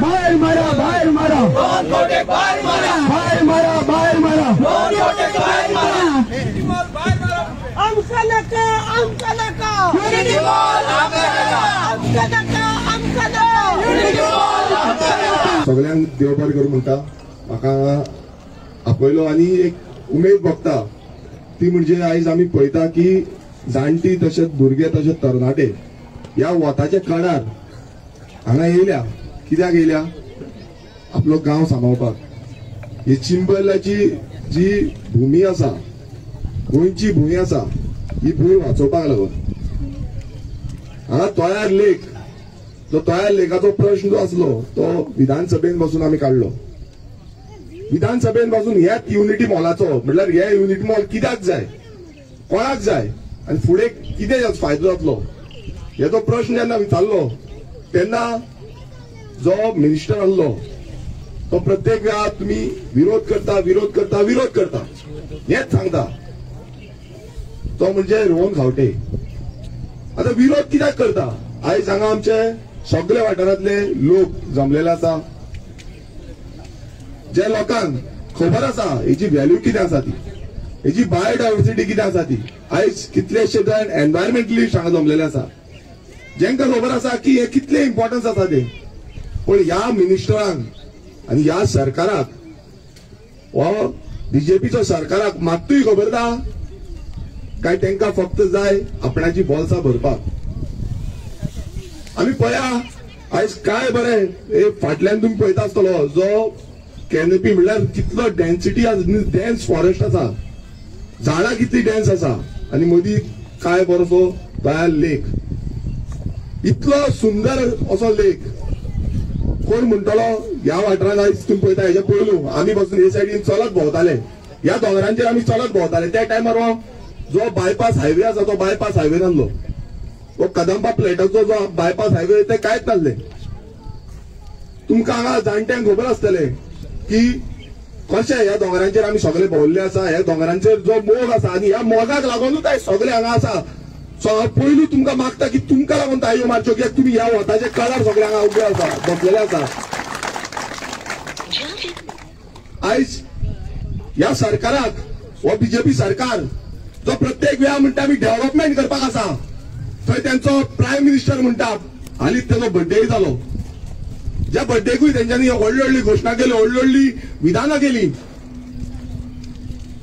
बाहेर मारा, बाहेर मारा, बाहेर मारा, बाहेर मारा, बाहेर मारा, आमका नका, आमका नका, युनिटी मॉल आमका नका, आमका नका, युनिटी मॉल आमका नका। सगळ्यांक देव बरें करूं म्हणटा, म्हाका आपयलो आनी एक उमेद भोगता ती म्हणजे आयज आमी पळयता की जाणटी तशेंच भुरगे तशेंच तरणाटे ह्या वताच्या कडार हांगा येयल्या। कित्याक येयल्या? आपलो गांव सांबाळपाक। ही चिंबलाची जी भूमी आसा, गोंयची भूंय आसा, ही भूंय वाचोवपाक लागून हांगा तोयार लेक, जो तोयार लेकाचो प्रश्न जो आसलो तो विधानसभेन बसून आमी काडलो। विधानसभेन बसून ह्याच युनिटी मॉलाचो, म्हटल्यार हे युनिटी मॉल कित्याक जाय, कोणाक जाय आनी फुडें कितें फायदो जातलो हेचो प्रश्न जेन्ना विचारलो तेन्ना जो मिनिस्टर आसलो तो प्रत्येक वेळा तुमी विरोध करता, विरोध करता, विरोध करता हेच सांगता, तो म्हणजे रोहन खावटे। आतां विरोध कित्याक करता? आयज हांगा आमचे सगळे वाठारांतले लोक जमलेले आसा, जे लोकांक खबर आसा हेची व्हॅल्यू कितें आसा ती, हेची बायोडायवर्सिटी कितें आसा ती। आयज कितलेशे जाण एनवायरमेंटलिस्ट हांगा जमलेले आसा, जेंका खबर आसा की हे कितले इम्पॉर्टन्स आसा ते। पूण ह्या मिनिस्टरांक आनी ह्या सरकाराक, हो बीजेपीचो सरकाराक मात्तूय खबर ना काय तेंका फक्त जाय आपणाची बोल्सां भरपाक। आमी पळया आयज काय बरें हे फाटल्यान तुमी पळयता आसतलो जो कॅनपी म्हणल्यार कितलो डेन्सिटी आसा, डेन्स फॉरेस्ट आसा, झाडां कितली डेन्स आसा आनी मदीं काय बरोसो दयाल लेक, इतलो सुंदर असो लेक। कोण म्हणटलो ह्या वाठारांत आयज तुमी पळयता हेच्या पयलू आमी बसून हे सायडीन चलत भोंवताले, ह्या दोंगरांचेर आमी चलत भोंवताले। त्या टायमार हो जो बायपास हायवे आसा तो बायपास हायवे नासलो, हो कदंबा प्लेटाचो जो बायपास हायवे ते कांयच नासले। तुमकां हांगा जाणट्यांक खबर आसतलें की कशें ह्या दोंगरांचेर आमी सगळे भोंवल्ले आसा, ह्या दोंगरांचेर जो मोग आसा आनी ह्या मोगाक लागूनच आयज सगळे हांगा आसा। पयलू तुमकां मागता की तुमकां लागून ताळयो मारच्यो कित्याक तुमी ह्या वताच्या कडार सगळे हांगा उबे आसा, बसलेले आसा। आयज ह्या सरकाराक, हो बीजेपी सरकार जो प्रत्येक वेळा म्हणटा आमी डेव्हलपमेंट करपाक आसा, थंय तेंचो प्रायम मिनिस्टर म्हणटा, हालींच तेजो बड्डेय जालो, ज्या बड्डेकूय तेंच्यांनी व्हडली व्हडली घोशणा केली, व्हडली व्हडली विधानां केली।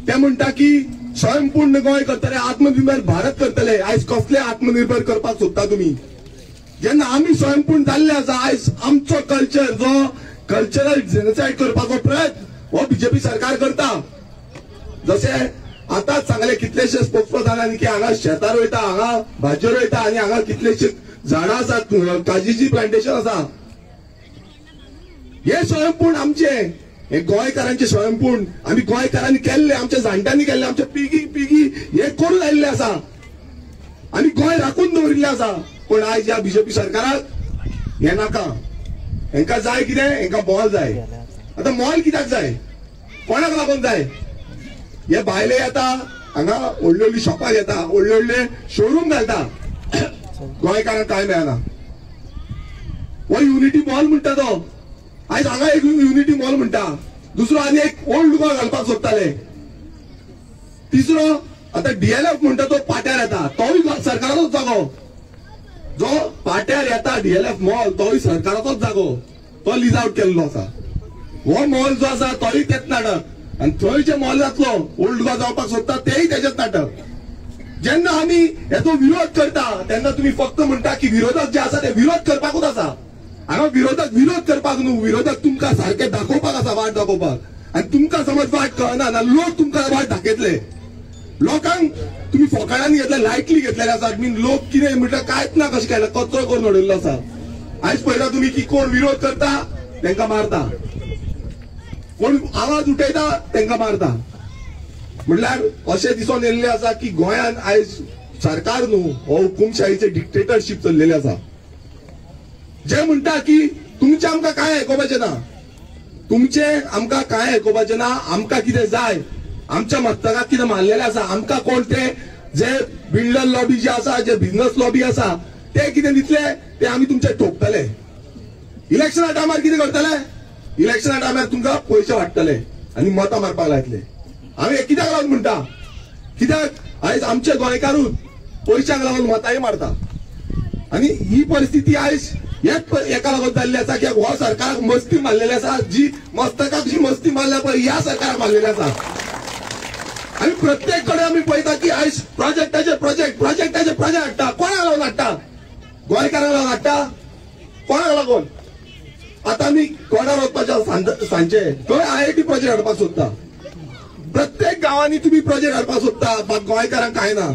ते म्हणटा की स्वयंपूर्ण गोंय करतले, आत्मनिर्भर भारत करतले। आयज कसले आत्मनिर्भर करपाक सोदता तुमी? जेन्ना आमी स्वयंपूर्ण जाल्ले आसा, आयज आमचो कल्चर जो कल्चरल जेनोसायड करपाचो प्रयत्न हो बीजेपी सरकार करता। जशें आतांच सांगले कितलेशे स्पोक्सपर्सनांनी की हांगा शेतां रोयता, हांगा भाजयो रोयता आनी हांगा कितलेशे झाडां आसात, काजीची प्लांटेशन आसा। हे स्वयंपूर्ण आमचे, हे गोंयकारांचे स्वयंपूर्ण आमी गोंयकारांनी केल्ले, आमच्या जाणट्यांनी केल्ले, आमच्या पिगी पिगी हे करून आयिल्ले आसा आनी गोंय राखून दवरिल्लें आसा। पूण आयज ह्या बीजेपी सरकाराक हे नाका, हेंकां जाय कितें? हेंकां मॉल जाय। आतां मॉल कित्याक जाय? कोणाक लागून जाय? हे भायले येता हांगा व्हडली व्हडली शॉपां घेता, व्हडले व्हडले शोरूम घालता, गोंयकारांक कांय मेळना। हो युनिटी मॉल म्हणटा तो, आयज हांगा एक युनिटी मॉल म्हणटा, दुसरो आनी एक ओल्ड गोवा घालपाक सोदताले, तिसरो आतां डीएलएफ म्हणटा तो पाट्यार येता, तोय सरकाराचोच जागो। जो पाट्यार येता डीएलएफ मॉल तोय सरकाराचोच जागो, तो लीज आवट केल्लो आसा। हो मॉल जो आसा तोय तेच नाटक, आनी थंय जे मॉल जातलो ओल्ड गोवा जावपाक सोदता तेय तेजेच नाटक। जेन्ना आमी हेचो विरोध करता तेन्ना तुमी फक्त म्हणटा की विरोधक जे आसा ते विरोध करपाकूच आसा। हांगा विरोधक विरोध करपाक न्हू, विरोधक तुमकां सारकें दाखोवपाक आसा, वाट दाखोवपाक। आनी तुमकां समज वाट कळना ना, लोक तुमकां वाट दाखयतले। लोकांक तुमी फोकाणांनी घेतले, लायटली घेतलेले आसा। मीन लोक कितें म्हटल्यार कांयच ना, कशें केलें कचरो करून उडयल्लो आसा। आयज पळयता तुमी की कोण विरोध करता तेंकां मारता, कोण आवाज उठयता तेंकां मारता। म्हटल्यार अशें दिसून येयल्लें आसा की गोंयांत आयज सरकार न्हू, हो हुकुमशाहीचे डिक्टेटरशीप चल्लेली आसा। जे म्हणटा की तुमचें आमकां कांय आयकुपाचें ना, तुमचें आमकां कांय आयकुपाचें ना, आमकां कितें जाय, आमच्या मस्तकाक कितें मारलेलें आसा, आमकां कोण ते जे बिल्डर लॉबी जे आसा, जे बिझनस लॉबी आसा ते कितें दितले ते आमी तुमचे ठोकतले। इलेक्शना टायमार कितें करतले? इलेक्शना टायमार तुमकां पयशे वाडटले आनी मतां मारपाक लायतले. हांवें हें कित्याक लागून म्हणटा, कित्याक आयज आमचे गोंयकारूच पयशांक लागून मतांय मारता. आनी ही परिस्थिती आयज हेच एका लागून जाल्ली आसा की हो सरकाराक मस्ती मारलेली आसा, जी मस्तकाक जी मस्ती मारल्या पळय ह्या सरकाराक मारलेली आसा. आनी प्रत्येक कडेन आमी पळयता की आयज प्रोजेक्टाचे प्रोजेक्ट, प्रोजेक्टाचे प्रोजेक्ट हाडटा. कोणाक लागून हाडटा? गोंयकारांक लागून हाडटा? कोणाक लागून? आतां आमी कोणाक वचपाचें सांजचे थंय IIT project हाडपाक सोदता. प्रत्येक गांवांनी तुमी प्रोजेक्ट हाडपाक सोदता, गोंयकारांक कांय ना.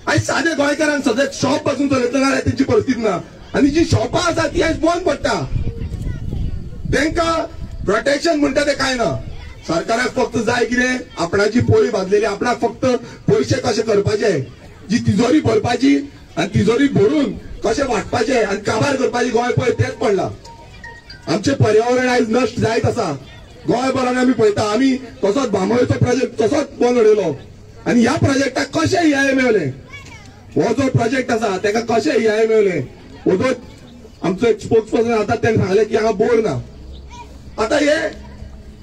आयज सादे गोंयकारांक सद्याक शॉप पासून चलयतले जाल्यार तेंची परिस्थिती ना. आनी जी शॉपां आसा ती आयज बंद पडटा. तेंकां प्रोटेक्शन म्हणटा तें कांय ना. सरकाराक फक्त जाय कितें, आपणाची पोळी बांदलेली, आपणाक फक्त पयशे कशे करपाचे, जी तिजोरी भरपाची आनी तिजोरी भरून कशें वांटपाचें आनी काबार करपाची गोंय पळय तेंच पडलां. आमचें पर्यावरण आयज नश्ट जायत आसा. गोंयभरान आमी पळयता, आमी तसोच बांबोळेचो प्रोजेक्ट तसोच बंद उडयलो. आनी ह्या प्रोजेक्टाक कशें EIA मेळलें? हो जो प्रोजेक्ट आसा तेका कशें EIA मेळलें? हो जो आमचो एक स्पोक्स पर्सन आतां तेणें सांगलें की हांगा बोर्ड ना. आतां हे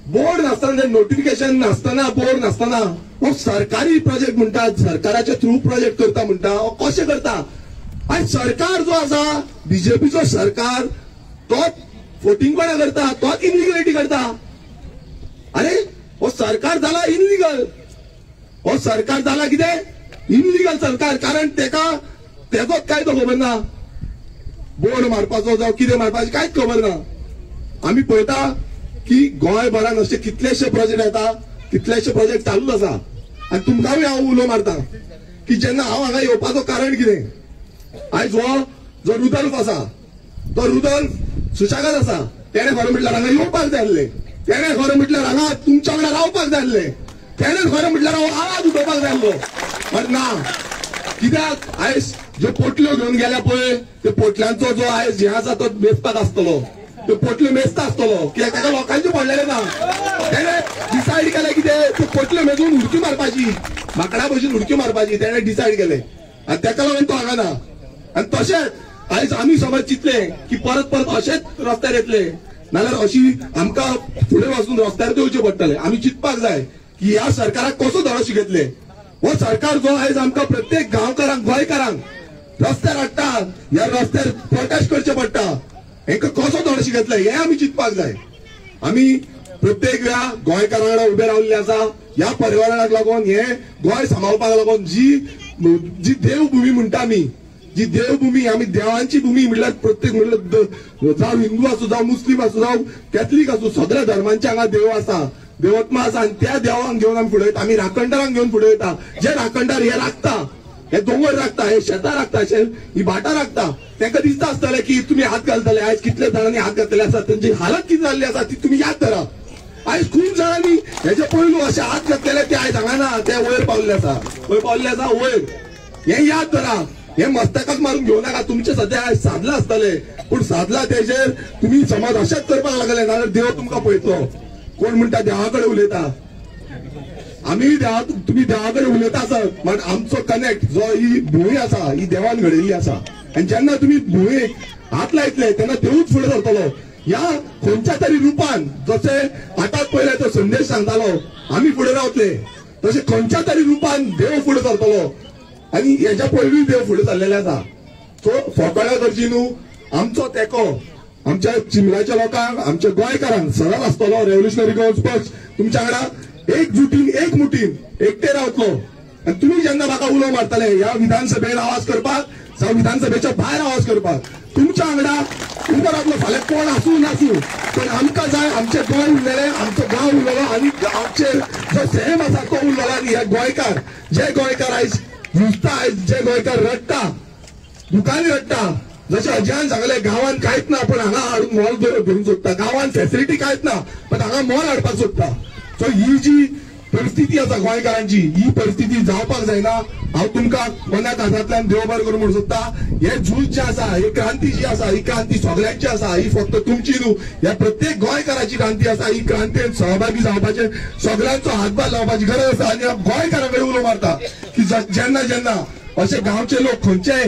बोर्ड नासतना, नोटिफिकेशन नासतना, बोर्ड नासतना हो सरकारी प्रोजेक्ट म्हणटा, सरकाराच्या थ्रू प्रोजेक्ट करता म्हणटा, हो कशें करता? आनी सरकार जो आसा बीजेपीचो सरकार तोच फोटिंगपणा करता, तोच इनलिगलिटी करता. अरे हो सरकार जाला इनलिगल, हो सरकार जाला कितें इनलिगल सरकार. कारण तेका तेजोच कायदो खबर ना, बोर्ड मारपाचो जावं कितें मारपाचें कांयच खबर ना. आमी पळयता की गोंयभरान अशे कितलेशे प्रोजेक्ट येता, कितलेशे प्रोजेक्ट चालूच आसा. आनी तुमकांय हांव उलो मारता की जेन्ना हांव हांगा येवपाचो कारण कितें, आयज हो जो रुदल्फ आसा तो रुदल्फ सुशागात आसा. तेणें खरें म्हटल्यार हांगा येवपाक जाय आसलें, तेणें खरें म्हटल्यार हांगा तुमच्या वांगडा रावपाक जाय आसलें, तेणें खरें म्हटल्यार हांव आवाज उठोवपाक जाय आसलो. बट ना, कित्याक आयज ज्यो पोटल्यो घेवन गेल्या पळय ते पोटल्यांचो जो आयज हें आसा तो मेजपाक आसतलो, त्यो पोटल्यो मेजता आसतलो, कित्याक ताका लोकांचें पडलेलें ना. तेणें डिसायड केलें कितें, त्यो पोटल्यो मेजून उडकी मारपाची, माकडा भशेन उडकी मारपाची तेणें डिसायड केलें. आनी ताका लागून तो हांगा ना. आनी तशेंच आयज आमी समज चिंतलें की परत परत अशेंच रस्त्यार येतले नाल्यार अशी आमकां फुडें वचून रस्त्यार देंवचें पडटलें. आमी चिंतपाक जाय की ह्या सरकाराक कसो धडो शिकयतले. हो सरकार जो आयज आमकां प्रत्येक गांवकारांक, गोंयकारांक रस्त्यार हाडटा, ह्या रस्त्यार प्रोटेस्ट करचें पडटा, हेंकां कसो धडो शिकयतले हें आमी चिंतपाक जाय. आमी प्रत्येक वेळा गोंयकारां वांगडा उबे रावल्ले आसा. ह्या पर्यावरणाक लागून, हें गोंय सांबाळपाक लागून, जी जी देवभुमी म्हणटा आमी, जी देवभुमी, आमी देवांची भूमी म्हटल्यार प्रत्येक म्हटल्यार जावं हिंदू आसूं, जावं मुस्लीम आसूं, जावं कॅथलीक आसूं, सगळ्या धर्मांचे हांगा देव आसा, देवत्मा आसा. आनी त्या देवांक घेवन आमी फुडें वयता, आमी राखणदारांक घेवन फुडें वयता. जे राखणदार हे राखता, हे दोंगर राखता, हे शेतां राखता, ही भाटां राखता, तांकां दिसता आसतलें की तुमी हात घालतले. आयज कितले जाणांनी हात घातलेले आसा, तेंची हालत कितें जाल्ली आसा ती तुमी याद धरा. आयज खूब जाणांनी हेजे पयलू अशे हात घातलेले ते आयज हांगा ना, ते वयर पावल्ले आसा, वयर पावल्ले आसा वयर. हें याद धरा, हे मस्तकाक मारून घेवं नाका. तुमचे सद्या आयज सादलां आसतलें, पूण सादलां तेजेर तुमी समज अशेंच करपाक लागले नाल्यार देव तुमकां पळयतलो. कोण म्हणटा देवा कडेन उलयता, आमी देवा, तुमी देवा कडेन उलयता आसत, मात आमचो कनेक्ट जो ही भूंय आसा ही देवान घडयल्ली आसा. आनी जेन्ना तुमी भुंयेक हात लायतले तेन्ना देवूच फुडें सरतलो. ह्या खंयच्या तरी रुपान, जशें आतांच पयले तो संदेश सांगतालो आमी फुडें रावतले, तशें खंयच्या तरी रुपान देव फुडें सरतलो. आनी हेच्या पयलीं देव फुडें सरलेले आसा. सो फोटोळ्या करची न्हू, आमचो तेंको आमच्या चिंबलाच्या लोकांक, आमच्या गोंयकारांक सदांच आसतलो. रेव्होल्युशनरी गोवन्स पक्ष तुमच्या वांगडा एकजुटीन, एक मुठीन एकटे रावतलो. आनी तुमी जेन्ना म्हाका उलो मारतले ह्या विधानसभेन आवाज करपाक जावं विधानसभेच्या भायर आवाज करपाक, तुमच्या वांगडा उबो रावतलो. फाल्यां कोण आसूं नासूं, पण आमकां जाय आमचें गोंय उरलेलें, आमचो गांव उरलेलो, आनी आमचे जो सैम आसा तो उरलेलो. आनी हे गोंयकार, जे गोंयकार आयज झुजता, आयज जे गोंयकार रडटा, दुकानी रडटा, जशें अजयान सांगलें गांवांत कांयच ना पण हांगा हाडून मॉल धरूंक सोदता, गांवांत फॅसिलिटी कांयच ना पण हांगा मॉल हाडपाक सोदता. सो ही जी परिस्थिती आसा गोंयकारांची, ही परिस्थिती जावपाक जायना. हांव तुमकां मना काळजांतल्यान देव बरें करूं म्हणून सोदता. हे झूज जें आसा, ही क्रांती जी आसा, ही क्रांती सगळ्यांची आसा, ही फक्त तुमची न्हू, ह्या प्रत्येक गोंयकाराची क्रांती आसा. ही क्रांतीन सहभागी जावपाचें, सगळ्यांचो हातभार लावपाची गरज आसा. आनी हांव गोंयकारां कडेन उलो मारता की जेन्ना जेन्ना अशे गांवचे लोक खंयचेय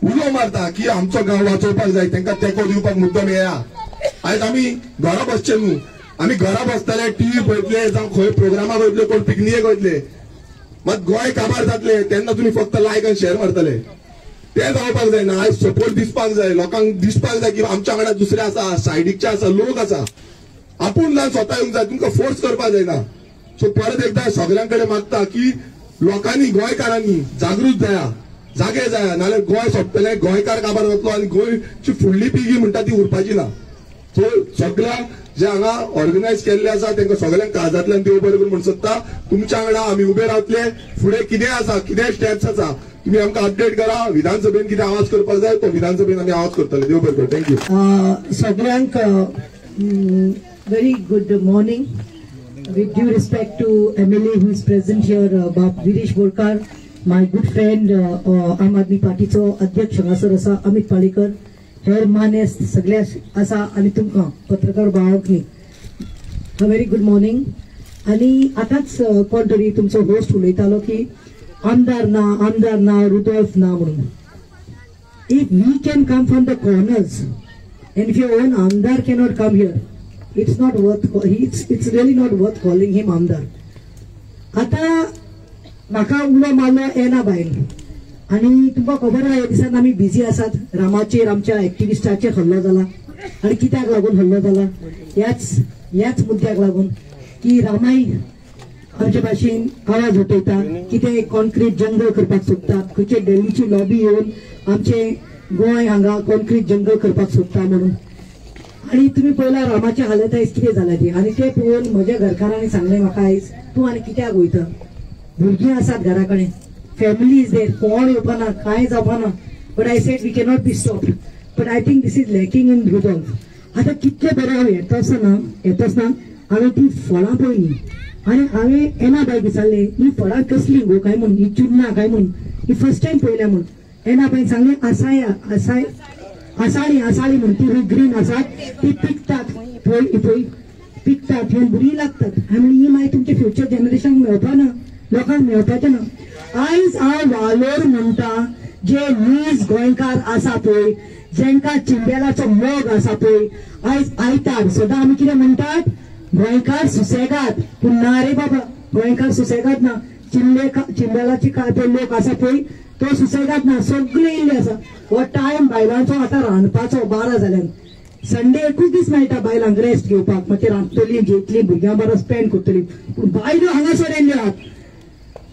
उलो मारता की आमचो गांव वाचोवपाक जाय, तांकां तेंको दिवपाक मुद्दम येया. आयज आमी घरा बसचे न्हू, आमी घरा बसतले, टीव्ही पळयतले, जावं खंय प्रोग्रामाक वयतले, कोण पिकनिकेक वयतले, मात गोंय काबार जातले तेन्ना तुमी फक्त लायक आनी शेअर मारतले. ते जावपाक जायना. आयज सपोर्ट दिसपाक जाय, लोकांक दिसपाक जाय की आमच्या वांगडा दुसरे आसा, सायडीकचे आसा, लोक आसा. आपूण जावन स्वता येवंक जाय, तुमकां फोर्स करपाक जायना. सो परत एकदा सगळ्यां कडेन मागता की लोकांनी, गोंयकारांनी जागृत जाया, जागे जाया, नाल्यार गोंय सोंपतलें, गोंयकार काबार जातलो आनी गोंयची फुडली पिळगी म्हणटा ती उरपाची ना. सो सगळ्यांक जे हांगा ऑर्गनायज केल्ले आसा तांकां सगळ्यांक काळजांतल्यान देव बरें करूं म्हूण सोदता. तुमच्या वांगडा आमी उबे रावतले. फुडें कितें आसा, कितें स्टेप्स आसा तुमी आमकां अपडेट करा. विधानसभेन कितें आवाज करपाक जाय तो विधानसभेन आमी आवाज करतले. देव बरें करूं. Thank you. सगळ्यांक very good morning. With due respect to MLA who is present here, Baap Girish Borkar, my good friend, Aam Aadmi पार्टीचो अध्यक्ष हांगासर आसा अमित पालेकर, हेर मानेस्त सगळे आसा आनी तुमकां पत्रकार भावांक न्ही व्हेरी गुड मॉर्निंग. आनी आतांच कोण तरी तुमचो होस्ट उलयतालो की आमदार ना, आमदार ना, रुदोल्फ ना म्हणून. If we can come from the corners and if your own आमदार cannot come here, it's not worth, it's really not worth calling him आमदार. आतां म्हाका उलो मारलो येना बायन आनी तुमकां खबर आहा ह्या दिसान आमी बिजी आसात. रामाचेर आमच्या एक्टिविस्टाचेर हल्लो जाला आनी कित्याक लागून हल्लो जाला, ह्याच मुद्द्याक लागून की रामाय आमचे भाशेन आवाज उठयता कितें कॉन्क्रीट जंगल करपाक सोदता, खंयचे दिल्लीची लॉबी येवन आमचे गोंय हांगा कॉन्क्रीट जंगल करपाक सोदता म्हणून. आनी तुमी पळयला रामाच्या हालत आयज कितें जाला ती. आनी तें पळोवन म्हज्या घरकारांनी सांगलें म्हाका आयज तूं आनी कित्याक वयता, भुरगीं आसात घरा कडेन, फॅमिली is there, कोण येवपाना, कांय जावपाना. But I said we cannot be stopped. But I think this is lacking in Rudolf. आतां कितलें बरें हांव येतासना हांवें ती फळां पळयलीं आनी हांवें एना बायक विचारलें ही फळां कसलीं गो काय म्हूण, ही चुन्नां काय म्हूण, ही फर्स्ट टायम पळयल्या म्हूण. एना बायन सांगलें आसाया आसाय आसाळी आसाळी म्हूण, ती ग्रीन आसात, ती पिकतात पळय पळय पिकतात, ही बरी लागतात. हांवें म्हणलें ही मागीर तुमच्या फ्युचर जनरेशनाक मेळपा ना, लोकांक मेळपाचें ना. आयज हांव वालोर म्हणटा जे नीज गोंयकार आसा पळय, जेंकां चिंबेलाचो मोग आसा पळय, आयज आयतार सदां आमी कितें म्हणटात गोंयकार सुसेगाद, पूण ना रे बाबा, गोंयकार सुसेगाद ना. चिंबेलाची काय पळय लोक आसा पळय तो सुसेगाद ना, सगळे येयल्ले आसा. हो टायम बायलांचो आतां रांदपाचो 12 जाल्यान, संडे एकूच दीस मेळटा बायलांक रेस्ट घेवपाक, मागीर रांदतली जेतली, भुरग्यां बरो स्पेंड करतली. पूण बायलो हांगासर येयल्ल्यो आहात,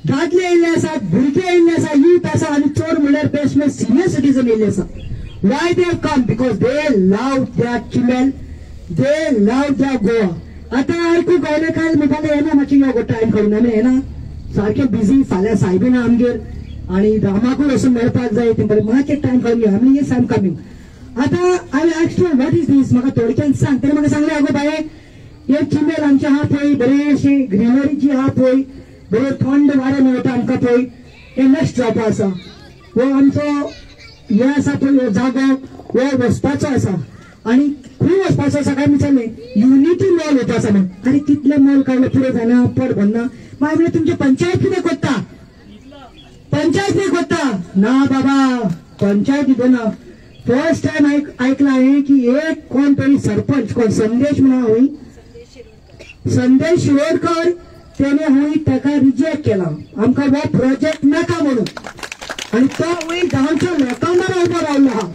दादले येयल्ले आसात, भुरगे येयल्ले आसा, यूथ आसा, आनी चड म्हणल्यार बेस्ट म्हणल्यार सिनियर सिटीजन येयल्ले आसा. Why they have come? Because they love their Chimbel, they love their Goa. आतां आयकूंक गावलें काल म्हणटालें येना मातशें यो गो टायम काडून, आमी येना सारकें बिजी, फाल्यां सायबीन आमगेर आनी रामाकूय वचून मेळपाक जाय, ते मातशें टायम काडून यो. आमी येस I am coming. आतां I asked you what is this, म्हाका थोडक्यान सांग. तेणें म्हाका सांगलें आगो बाये हे चिंबेल आमचें आहा पळय, बरें अशें ग्रिनरी जी आहा पळय, बरें थंड वारें मेळटा आमकां पळय, हें नश्ट जावपा आसा. हो आमचो हे आसा पळय जागो हो वचपाचो आसा आनी खंय वचपाचो आसा काय विचारलें, युनिटी मॉल वता आसा म्हण. आनी कितले मॉल काडले पुरो जायना, पोट भरना. मागीर म्हणलें तुमची पंचायत कितें करता, पंचायत कितें करता? ना बाबा पंचायत कितें ना. फर्स्ट टायम आयकलां हांवें की एक कोण तरी सरपंच कोण संदेश म्हणून हांवें संदेश शिरोडकर तेणे हूंय ताका रिजेक्ट केला, आमकां हो प्रोजेक्ट नाका म्हणून. आनी तो हूंय गांवच्या लोकां बरोबर उबो रावलो आहा.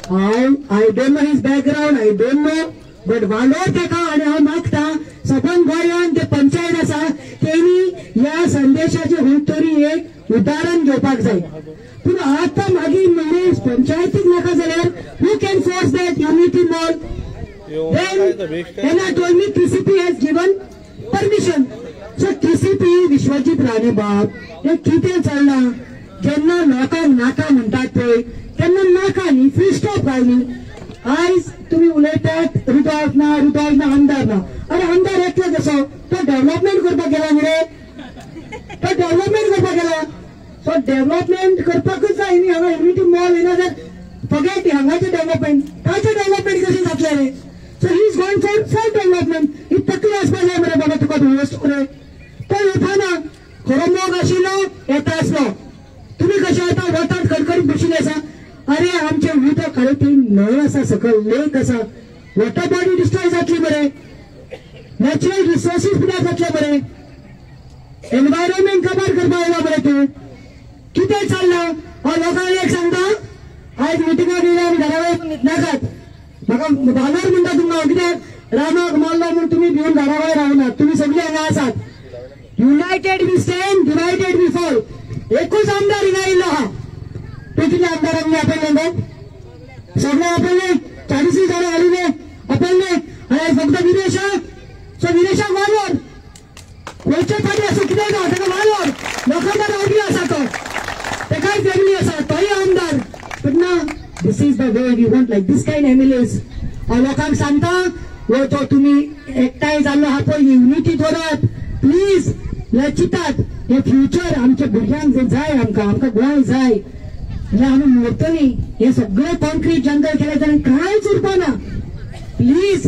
हांव I don't know his background, I don't know, but वालोर ताका. आनी हांव मागता सबंद गोंयांत जे पंचायत आसा तेणी ह्या संदेशाचें हूंय तरी एक उदाहरण घेवपाक जाय. पूण आतां मागीर म्हणलें पंचायतीक नाका जाल्यार who can force that unity mall? Then I told me TCP has given permission. So TCP Vishwajit Rane बाब हे कितें चल्लां, जेन्ना लोकांक नाका म्हणटात पळय तेन्ना नाका न्ही, फुल स्टॉप घाल न्ही. आयज तुमी उलयतात रुदोल्फ ना, रुदोल्फ ना, आमदार ना. अरे आमदार येतलो कसो, तो डेव्हलपमेंट करपाक गेला मरे, तो डेव्हलपमेंट करपाक गेला. सो डेव्हलपमेंट करपाकूच जाय न्ही. हांगा युनिटी मॉल येना जाल्यार फगेट हांगाचें डेव्हलपमेंट, ताचें डेव्हलपमेंट कशें जातलें रे? So he is going for self development. ही तकली आसपाक जाय मरे बाबा तुका वस्तू रे. तो येताना खरो मोग आशिल्लो येता आसलो, तुमी कशें आतां वतात खडखडीत बशिल्ले आसा. अरे आमचें उदक खाली ती न्हंय आसा, सकयल लेक आसा, वॉटर बॉडी डिस्ट्रॉय जातली मरे, नॅचरल रिसोर्सीस पिड्यार जातले मरे, एनवायरमेंट कबार करपाक येयला मरे. तूं कितें चल्लां? हांव लोकांक एक सांगता, आयज मिटिंगाक येयले आनी घरा वयर न्हिदनाकात. म्हाका भानार म्हणटा तुमकां, कित्याक रामाक मारलो म्हूण तुमी भिवन घरा वयर रावनात, तुमी सगळीं हांगा आसात. United we stand, divided we fall. एकूच आमदार हिंगा येयल्लो आहा, तूं कितल्या आमदारांक आपयलें? सगळे आपयले, 40 जाणां घालिले आपयले. आनी फक्त विरेशा, सो विरेशाक वालोर वयचे पाटी आसूं कितें जावं ताका वालोर, लोकांक आवडी आसा तो, ताकाय फॅमिली आसा, तोय आमदार. बट ना, this is the way we want like this kind MLAs. हांव लोकांक सांगता, हो तो तुमी एकठांय जाल्लो आहा पळय, युनिटी दवरात प्लीज. चिंतात हे फ्युचर आमच्या भुरग्यांक जे जाय, आमकां आमकां गोंय जाय जाल्यार आमी मरतली. हे सगळे कॉन्क्रीट जंगल केलें जाल्यार कांयच उरपाना. Please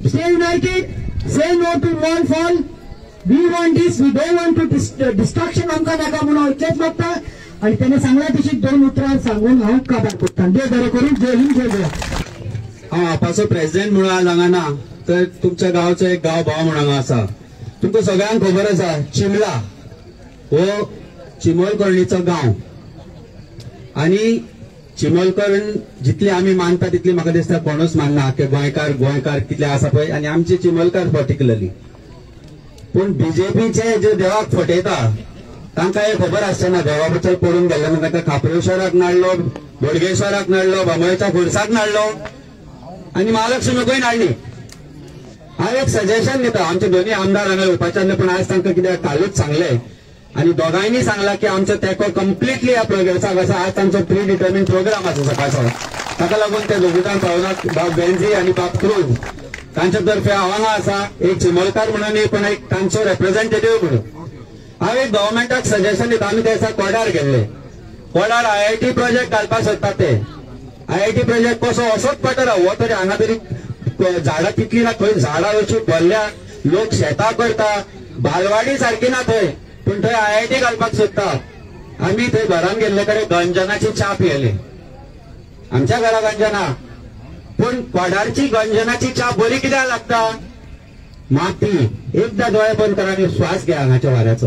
stay united, say no to mall fall. We want this, we don't want to destruction आमकां नाका म्हणून हांव इतलेंच मागता. आनी तेणें सांगलां तशी 2 उतरां सांगून हांव काबार कोत्ता. देव बरें करूं. जय हिंद, जय गोवा. हांव आपाचो प्रेसिडेंट म्हणून आज हांगा ना, तर तुमच्या गांवचो एक गांव भाव म्हणून हांगा आसा. तुमकां सगळ्यांक खबर आसा, चिमला हो चिमोलकर्णीचो गांव आनी चिमोलकर्ण जितले आमी मानता तितले म्हाका दिसता कोणूच मानना की गोंयकार गोंयकार कितले आसा पळय, आनी आमचे चिमोलकार पर्टिक्युलरली. पूण बीजेपीचे जे देवाक फटयता तांकां हे खबर आसचें ना. देवा बद्दल पडून गेल्ले ना, तांकां खाप्रेश्वराक नाडलो, बोडगेश्वराक नाडलो, बांबोळेच्या खुर्साक नाडलो आनी महालक्ष्मीकूय नाडली. हांव एक सजेशन दिता, आमचे दोनूय आमदार हांगा येवपाचे आसले, पूण आज तांकां कित्याक कालूच सांगलें आनी दोगांयनी सांगला की आमचो तेंको कंप्लिटली ह्या प्रोग्रेसाक आसा. आज तांचो प्री डिटर्मिन प्रोग्राम आसा सकाळचो, ताका लागून ते दोगूय पावना. बाब बेन्झी आनी बाब क्रूज तांच्या तर्फे हांव हांगा आसा, एक चिमोलकार म्हणून न्ही पण एक तांचो रेप्रेझेंटेटीव म्हणून. हांव एक गव्हर्मेंटाक सजेशन दिता. आमी त्या दिसा कोडार गेल्ले, कोडार IIT project घालपाक सोदता ते. IIT project कसो असोच पडटा हो तरी हांगा तरी झाडां तितली ना, थंय झाडां अशी भरल्या, लोक शेतां करता, बालवाडी सारकी ना थंय, पूण थंय IIT घालपाक सोदता. आमी थंय घरान गेल्ले कडेन गंजनाची च्या पियेली, आमच्या घरा गंजना, पूण कोडारची गंजनाची च्या बरी कित्याक लागता? माती. एकदा दोळे बंद करा आनी श्वास घ्या हांगाच्या वाऱ्याचो.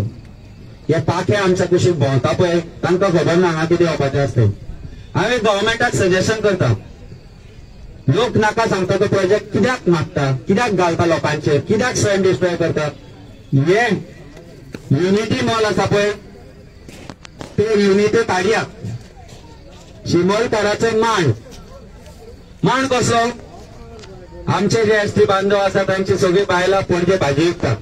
हे पाखे आमच्या कुशीक भोंवता पळय, तांकां खबर ना हांगा कितें येवपाचें आसता. हांवें गव्हर्मेंटाक सजेशन करता, लोक नाका सांगता तो प्रोजेक्ट कित्याक मागता, कित्याक घालता लोकांचेर, कित्याक स्वयं डिस्ट्रॉय करता. हे युनिटी मॉल आसा पळय, ते युनिटी काडया. चिमोलकाराचो मांड, मांड कसो? आमचे जे एसटी बांधव आसा तांची सगळी बायलां पणजे भाजी विकता,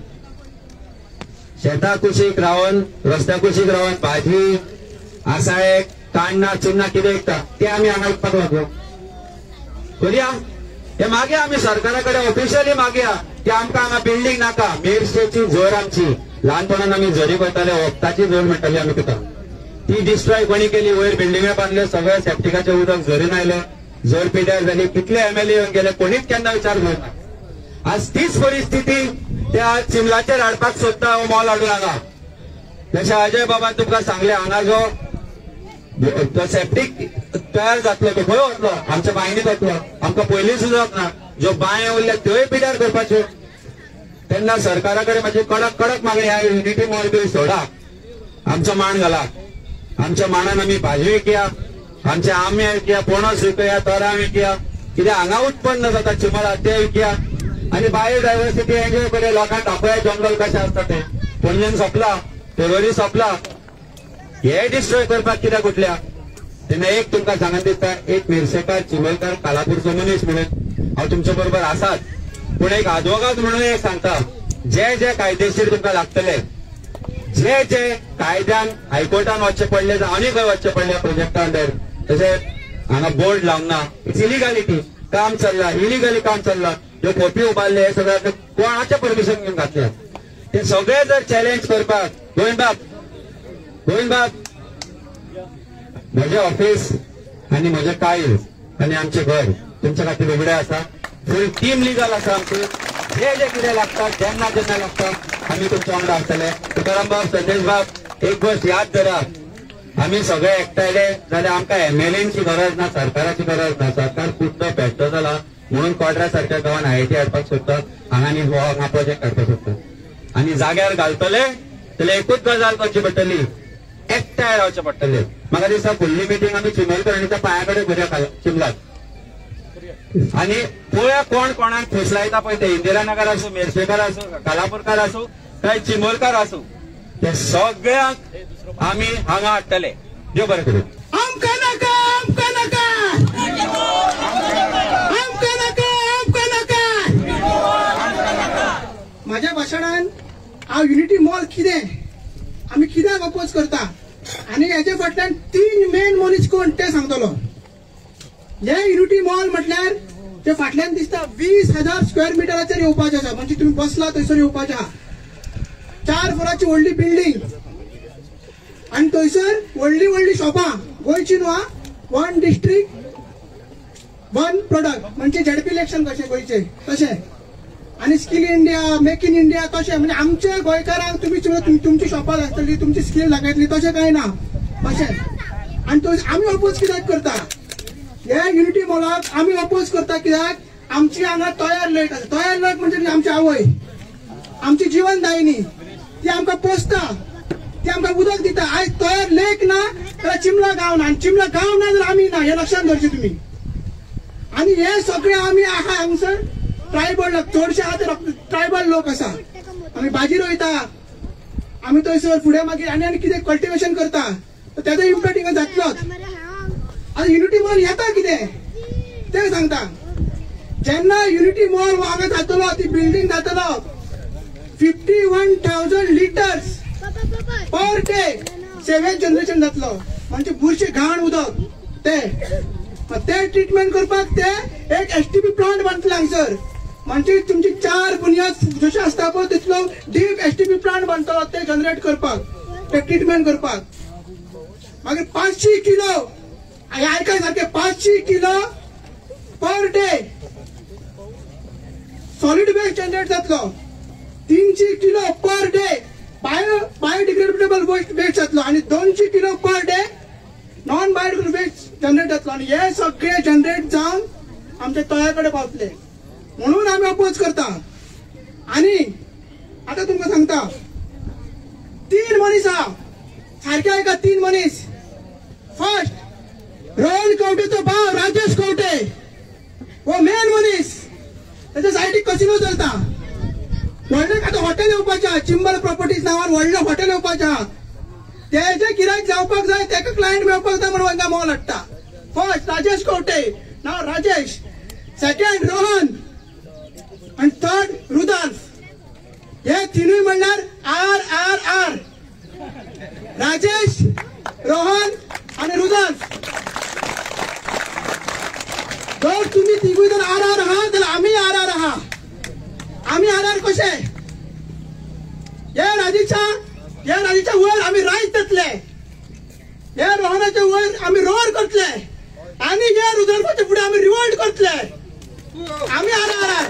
शेता कुशीक रावन, रस्त्या कुशीक रावन भाजी आसाळे काण्णां चिन्नां कितें विकता, ते आमी हांगा विकपाक लागलो. करुया हे मागया, आमी सरकारा कडेन ऑफिशियली मागया की आमकां हांगा बिल्डींग नाका. मिरशेची झर आमची, ल्हानपणान आमी झरी करताले, वखदाची झर म्हणटाली आमी तुका, ती डिस्ट्रॉय कोणी केली? वयर बिल्डिंगा बांदल्यो, सगळ्या सेप्टिकाचें उदक झरीन आयलें, झर पिड्यार जाली, कितले MLA येवन गेले, कोणीच केन्ना विचार करना. आज तीच परिस्थिती त्या चिमलाचेर हाडपाक सोदता हो मॉल हाडून हांगा. जशें अजय बाबान तुमकां सांगलें, हांगा जो तो सेप्टीक तयार जातलो तो खंय वतलो? आमच्या बांयनीत वतलो. आमकां पयलीं सुचत ना, ज्यो बांय उरल्या त्योय पिड्यार करपाच्यो. तेन्ना सरकारा कडेन म्हाजी कडक कडक मागणी, ह्या युनिटी मॉल बी सोडा, आमचो मांड घाला, आमच्या मांडान आमी भाजी विकया, आमचे आंबे विकया, पणस विकया, तोरां विकया, कित्याक हांगा उत्पन्न जाता चिमोला ते विकया आनी बायोडायवर्सिटी एन्जॉय करूया. लोकांक दाखोवया जंगल कशें आसता तें. पणजेन सोंपला, तेरोरी सोंपला, हे डिस्ट्रॉय करपाक कित्याक उठल्या? तेन्ना एक तुमकां सांगन दिसता, एक मिरसेकार, चिमोलकार, कालापूरचो मनीस म्हणून हांव तुमचे बरोबर आसात, पूण एक आदवोगाद म्हणून एक सांगता, जे जे कायदेशीर तुमकां लागतले, जे जे कायद्यान हायकोर्टान वचचें पडलें जावं आनी खंय वचचें पडलें प्रोजेक्टा अंडर, तशें हांगा बोर्ड लावंक ना, it's illegality काम चल्लां, इलिगली काम चल्लां. ह्यो खोपी उबारले, हे सगळें कोणाचें परमिशन घेवन घातलें, ते सगळे जर चॅलेंज करपाक गोविंदबाब, गोविंदबाब, म्हजें ऑफिस आनी म्हजें काळीज आनी आमचें घर तुमच्या खातीर उगडें आसा. फूल टीम लिगल आसा आमची. जे जे कितें लागता, जेन्ना जेन्ना लागता आमी तुमच्या वांगडा आसतले. तुकाराम बाब, संदेश बाब, एक गोश्ट याद धरा, आमी सगळे एकठांयले जाल्यार आमकां MLAंची गरज ना, सरकाराची गरज ना. सरकार कुठलो पेट्टो जाला, म्हणून कोड्रा सारख्या गांवान आयआयटी हाडपाक सोदता, हांगा आनी हो हांगा प्रोजेक्ट हाडपाक सोदता. आनी जाग्यार घालतले जाल्यार एकूच गजाल करची पडटली, एकठांय रावचें पडटलें. म्हाका दिसता फुडली मिटींग आमी चिमलकरणीच्या पांया कडेन करुया चिमलाक, आनी पळोवया कोण कोणाक फुसलायता पळय ते, इंदिरानगर आसूं, मेरशेकार आसूं, कालापूरकार आसूं, काय चिमोलकार आसूं, ते सगळ्यांक आमी हांगा हाडटले. देव बरें करूं. आमकां नाका, आमकां नाका, आमकां नाका, आमकां नाका. माझ्या भाशणान हांव युनिटी मॉल कितें, आमी कित्याक अपोज करता आनी हेजे फाटल्यान 3 मेन मनीस कोण ते सांगतलो. हे युनिटी मॉल म्हटल्यार ते फाटल्यान दिसता 20,000 स्क्वेअर मिटराचेर येवपाचें आसा, म्हणजे तुमी बसला थंयसर येवपाचें आहा. 4 फ्लोराची व्हडली बिल्डींग आनी थंयसर व्हडली व्हडली शॉपां, गोंयची न्हू, 1 डिस्ट्रिक्ट 1 प्रोडक्ट, म्हणजे झेडपी इलेक्शन कशें गोंयचें तशें, आनी skill India, make in India तशें. म्हणजे आमच्या गोंयकारांक तुमी तुमची शॉपां आसतली, तुमची स्कील दाखयतली, तशें कांय ना अशें. आनी तो आमी अपोज कित्याक करता हे युनिटी मॉलाक आमी अपोज करता कित्याक आमची हांगा तयार लेक आसा. तयार लेक म्हणजे आमची आवय, आमची जिवनदायिनी, ती आमकां पोसता, ती आमकां उदक दिता. आयज तयार लेक ना जाल्यार चिमला गांव ना, आनी चिमला गांव ना जाल्यार आमी ना, हें लक्षांत दवरचें तुमी. आनी हे सगळे आमी आहा हांगसर ट्रायबल लोक, चडशे आहा ते ट्रायबल लोक आसा. आमी भाजी रोयता, आमी थंयसर फुडें मागीर आनी आनी कितें कल्टिवेशन करता, तेजो इम्पॅक्ट हिंगा जातलोच. आतां युनिटी मॉल येता कितें तें सांगता. जेन्ना युनिटी मॉल हांगा जातलो, ती बिल्डींग जातलो, 51,000 litres per day sewage generation जातलो, म्हणजे बुरशे घाण उदक ते ते ट्रिटमेंट करपाक ते एक एसटीपी प्लांट बांदतले हांगसर. म्हणजे तुमची 4 बुनियाद जशें आसता पळय तितलो डीप एसटीपी प्लांट बांदतलो ते जनरेट करपाक, ते ट्रिटमेंट करपाक. मागीर 500 किलो, आयकाय सारके 500 kilo per day solid waste generate जातलो, 300 kilo per day biodegradable waste जातलो, आनी 200 kilo per day non biodegradable waste generate जातलो. आनी हे सगळे जनरेट जावन आमच्या तळ्या कडेन पावतले, म्हणून आमी अपोज करता. आनी आतां तुमकां सांगता, 3 मनीस आहा सारके आयका, 3 मनीस. फर्स्ट रोहन कवटेचो भाव राजेश कवटे, हो मेन मनीस, तेच्या सायडीक कसिनो चलता. व्हडलें आतां हॉटेल येवपाचें आहा, चिंबल प्रॉपर्टीज नांवान व्हडलें हॉटेल येवपाचें आहा. तेजे गिरायक जावपाक जाय, तेका क्लायंट मेळपाक जाय म्हणून हांगा मॉल हाडटा. फर्स्ट राजेश कवटे, नांव राजेश, सेकंड रोहन, आनी थर्ड रुदाल्फ. हे तिनूय म्हणल्यार R R R, Rajesh, Rohan आनी रुदाल्फ. जर तुमी तिगूय जर आर आर आहा जाल्यार आमी आर आर आहा. आमी आर आर कशे? हे राजेशा वयर आमी रायस जातले, हे रोहनाच्या वयर आमी रोवर करतले, आनी हे रुदल्फाच्या फुडें आमी रिवोल्ट करतले. आमी आर आर आर.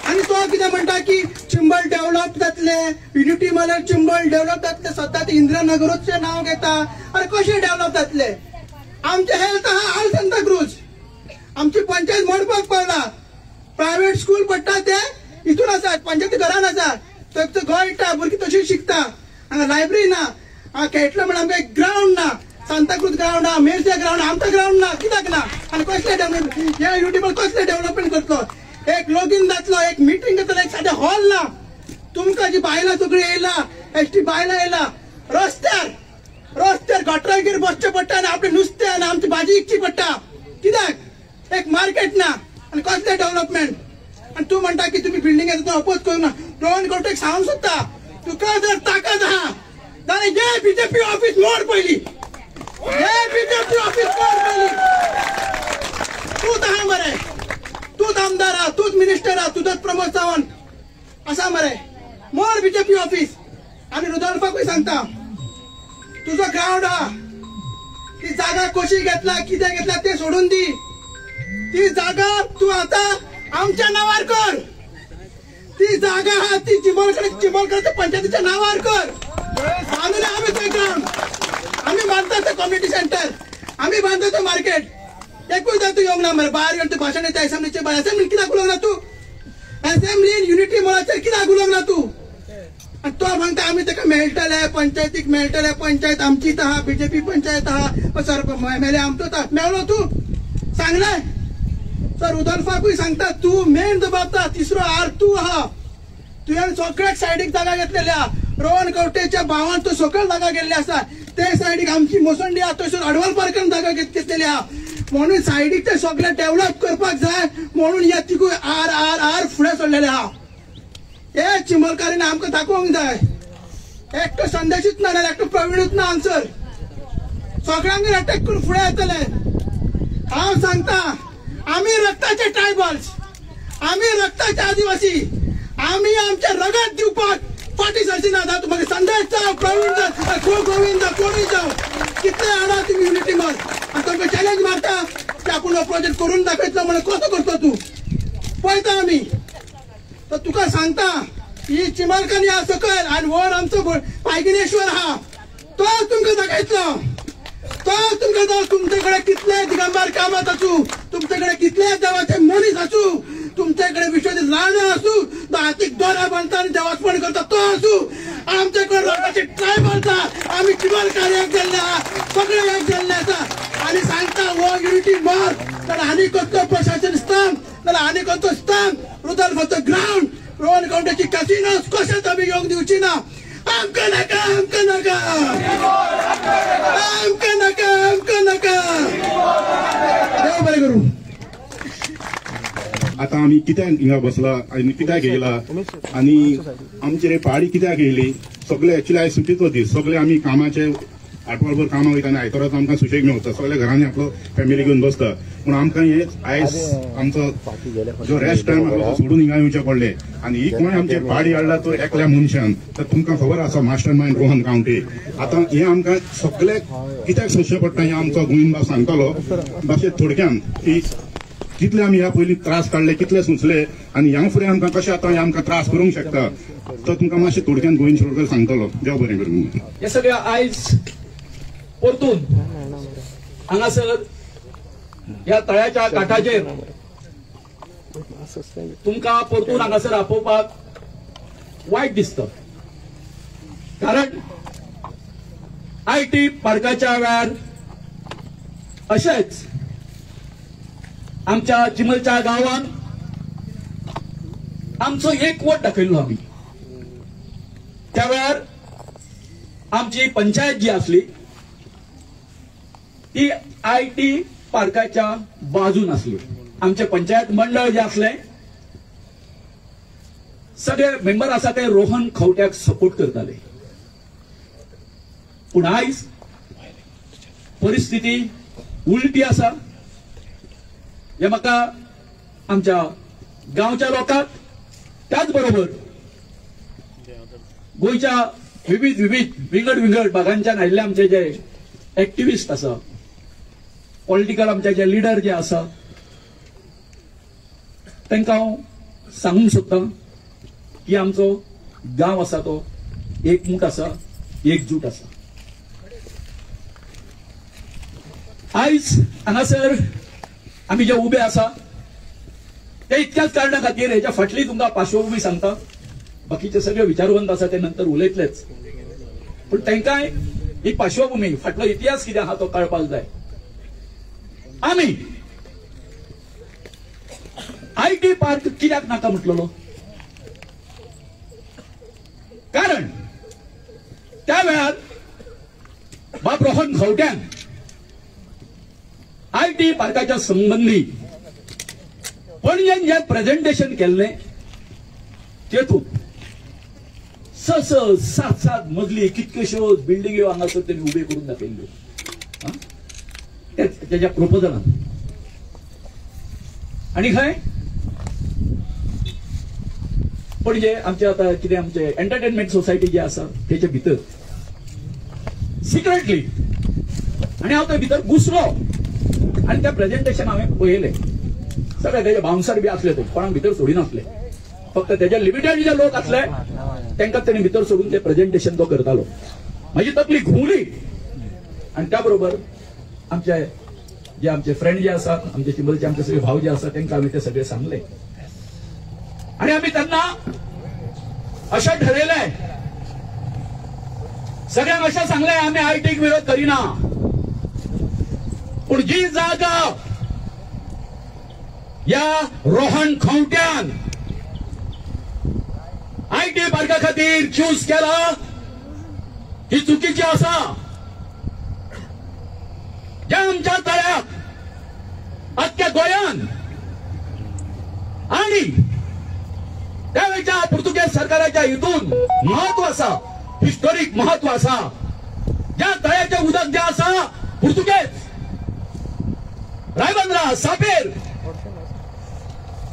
आनी तो कितें म्हणटा की चिंबल डेव्हलप जातले, युनिटी मॉलार चिंबल डेव्हलप जातले, सद्दां ते इंदिरानगरूचें नांव घेता. अरे कशें डेव्हलप जातले? आमचे हेल्थ आहा आल सांताक्रूज, आमची पंचायत मोडपाक पावला. प्रायव्हेट स्कूल पडटा ते हितून आसा, पंचायती घरान आसा, थंय गळटा, भुरगीं तशीं शिकता. हांगा लायब्ररी ना, हांगा खेळटलो म्हणल्यार आमकां एक ग्रावंड ना, सांताक्रूज ग्रावंड आहा, मेरशे ग्रावंड, आमकां ग्रावंड ना, कित्याक ना? आनी कसलें डेव्हलपमेंट हे युनिटी मॉल कसलें डेव्हलपमेंट करतलो? एक लॉगीन जातलो, एक मिटींग जातलो, एक सादें हॉल ना. तुमकां जी बायलां सगळीं येयला, एसटी बायलां येयला, रस्त्यार रस्त्यार गटरागेर बसचें पडटा आनी आपलें नुस्तें आनी आमची भाजी विकची पडटा. कित्याक? एक मार्केट ना आनी कसलें डेव्हलपमेंट? आनी तूं म्हणटा की तुमी बिल्डिंगेचो अपोज करूं ना. रोहन कवटेक सांगूंक सोदता, तुका जर ताकद आहा जाल्यार हे बीजेपी ऑफिस मोड पयलीं, हे बीजेपी ऑफिस मोड पयलीं. तूंच आहा मरे, तूंच आमदार आहा, तूंच मिनिस्टर आहा, तुजोच प्रमोद सावंत आसा मरे, मोड बीजेपी ऑफिस. आनी रुदोल्फाकूय सांगता, तुजो ग्रावंड आहा, ती जागा कशी घेतला कितें घेतला ते सोडून दी, ती जागा तूं आतां आमच्या नांवार कर. ती जागा आहा ती चिंबलकर पंचायतीच्या नांवार कर. बांदून आमी ते ग्रावंड, आमी बांदता ते कम्युनिटी सेंटर, आमी बांदता ते मार्केट. एकूय तूं येवंक ना मरे. भायर येवन तूं भाशण दिता एसेंब्लीचे भायर. एसेंब्ली कित्याक उलोवंक ना तूं? एसेंब्लीन युनिटी मॉलाचेर कित्याक उलोवंक ना तूं? आनी तो सांगता आमी ताका मेळटले, पंचायतीक मेळटले, पंचायत आमचीच आहा, बीजेपी पंचायत आहा, सर एमएलए आमचोच आहा. मेळ्ळो तूं? सांगलें सर रुदोल्फाकूय सांगता तूं मेन जबाबदार, तिसरो आर तूं आहा. तुवें सगळ्याक सायडीक जागा घेतलेल्या. रोहन कवटेच्या भावान तूं सकयल जागा गेल्ली आसा. ते सायडीक आमची मोसंडी आहा, थंयसर अडवाल पार्कान जागा घेतलेली आहा. म्हणून सायडीक ते सगळे डेव्हलप करपाक जाय म्हणून ह्या तिगूय आर आर आर फुडें सरलेले आहा. हे चिंबलकारीन आमकां दाखोवंक जाय. एकटो संदेशूच ना जाल्यार एकटो प्रवीणूच ना आन्सर. सगळ्यांक अटॅक करून फुडें येतले. हांव सांगता आमी रक्ताचे ट्रायबल्स, आमी रक्ताचे आदिवासी, आमी आमचे रगत दिवपाक फाटीं सरची ना. मागीर संदेश जावं, प्रवीण जावं, गोविंद जावं, कोणूय जावं, कितले हाडा तुमी युनिटी मॉल आनी तुमकां चॅलेंज मारता की आपूण हो प्रोजेक्ट करून दाखयतलो म्हणून. कसो करतो तूं पळयता आमी. तर तुका सांगता ही चिमलकानी आहा सकयल आनी वर आमचो पायगिनेश्वर आहा, तो तुमकां दाखयतलो. तो तुमकां तुमचे कडेन कितले दिगंबर कामत आसूं, तुमचे कडेन कितले देवाचे मनीस आसूं, तुमचे कडेन विश्वजीत राणे आसूं, तो हातीक दोरा बांदता आनी देवास्पण करता तो आसूं, आमचे कडेन रक्ताचे ट्रायबल आसा. आमी चिमलकार एक जाल्ले आहा, सगळे एक जाल्ले आसा. आनी सांगता हो युनिटी मॉल जाल्यार आनी कसलो प्रशासन स्तंभ, जाल्यार आनी कसलो स्तंभ, रुदोल्फाचो ग्रावंड, रोहन कवटेची कसिनोस कशेंच आमी येवंक दिवची ना. आमकां नाका, आमकां नाका, आमकां नाका, आमकां नाका. देव बरें करूं. आतां आमी कित्याक हिंगा बसला आनी कित्याक येयला आनी आमचेर पाडी कित्याक येयली? सगळे एक्चुअली आयज सुटीचो दीस, सगळे आमी कामाचे आठवडभर कामां वयता आनी आयताराच आमकां सुशेग मेवता, सगळ्या घरांनी आपलो फॅमिली घेवन बसता. पूण आमकां हे आयज आमचो जो रेस्ट टायम आसलो तो सोडून हिंगा येवचें पडलें. आनी ही कोण आमचेर पाडी हाडला तो एकल्या मनशान, तर तुमकां खबर आसा मास्टर मायंड रोहन कावंटे. आतां हें आमकां सगळे कित्याक सोंसचें पडटा हें आमचो गोविंद बाब सांगतालो मातशें थोडक्यान की कितले आमी ह्या पयलीं त्रास काडले, कितले सोंसले आनी ह्या फुडें आमकां कशें आतां हें आमकां त्रास करूंक शकता, तो तुमकां मातशें थोडक्यान गोविंद शिरोडकर सांगतलो. देव बरें करूं. हे सगळे आयज परतून हांगासर ह्या तळ्याच्या काठाचेर तुमकां परतून हांगासर आपोवपाक वायट दिसता. कारण I T पार्काच्या वेळार अशेंच आमच्या चिमलच्या गांवान आमचो एकवट दाखयल्लो आमी. त्या वेळार आमची पंचायत जी आसली ती I T पार्काच्या बाजून आसली. आमचे पंचायत मंडळ जे आसले सगळे मेंबर आसा ते रोहन खवट्याक सपोर्ट करताले. पूण आयज परिस्थिती उलटी आसा. हे म्हाका आमच्या गांवच्या लोकांक, त्याच बरोबर गोंयच्या विविध विविध विंगड विंगड भागांच्यान आयिल्ले आमचे जे एक्टिविस्ट आसा, पॉलिटिकल आमचे जे लिडर जे आसा, तांकां हांव सांगूंक सोदतां की आमचो गांव आसा तो एकमूठ आसा, एकजूट आसा. आयज हांगासर आमी जे उबे आसा ते इतक्याच कारणा खातीर, हेच्या फाटली तुमकां पार्श्वभूमी सांगता. बाकीचे सगळे विचारवंत आसा ते नंतर उलयतलेच, पूण तांकांय ही पार्श्वभूमी, फाटलो इतिहास कितें आहा तो कळपाक जाय. आमी I T park कित्याक नाका म्हटलेलो? कारण त्या वेळार बाब रोहन खवट्यान I T पार्काच्या संबंदी पणजेन जे प्रेझेंटेशन केल्लें तेतूंत 6 6 7 7 मजली कितक्योश्योच बिल्डिंग्यो हांगासर तेणी उबे करून दाखयल्ल्यो तेज्या प्रपोजलान. आनी खंय पणजे आमचे आतां कितें आमचे एंटरटेनमेंट सोसायटी जी आसा तेचे भितर सिक्रेटली, आनी हांव थंय भितर घुसलो आनी त्या प्रेझेंटेशन हांवें पळयलें. सगळे तेजे बाउन्सर बी आसले, ते कोणाक भितर सोडिनासले, फक्त तेजे लिमिटेड जे लोक आसले तांकां तेणी भितर सोडून ते प्रेझेंटेशन तो करतालो. म्हाजी तकली घुंवली. आनी त्या बरोबर आमचे जे आमचे फ्रेंड जे आसात, आमचे चिंबलचे आमचे सगळे भाव जे आसात तांकां आमी ते सगळे सांगले आणि आमी त्यांना अशें ठरयलें, सगळ्यांक अशें सांगलें आमी आयटीक विरोध करिना, पूण जी जागा या रोहन खंवट्यान IT पार्का खातीर चूज केला ही चुकीची आसा. ज्या आमच्या तळ्याक आख्ख्या गोंयान आणि त्यावेळच्या पुर्तुगेज सरकाराच्या हितून महत्व आसा, हिस्टोरीक महत्व आसा, ज्या तळ्याचें उदक जें आसा पुर्तुगेज रायबंदरा, सापेर,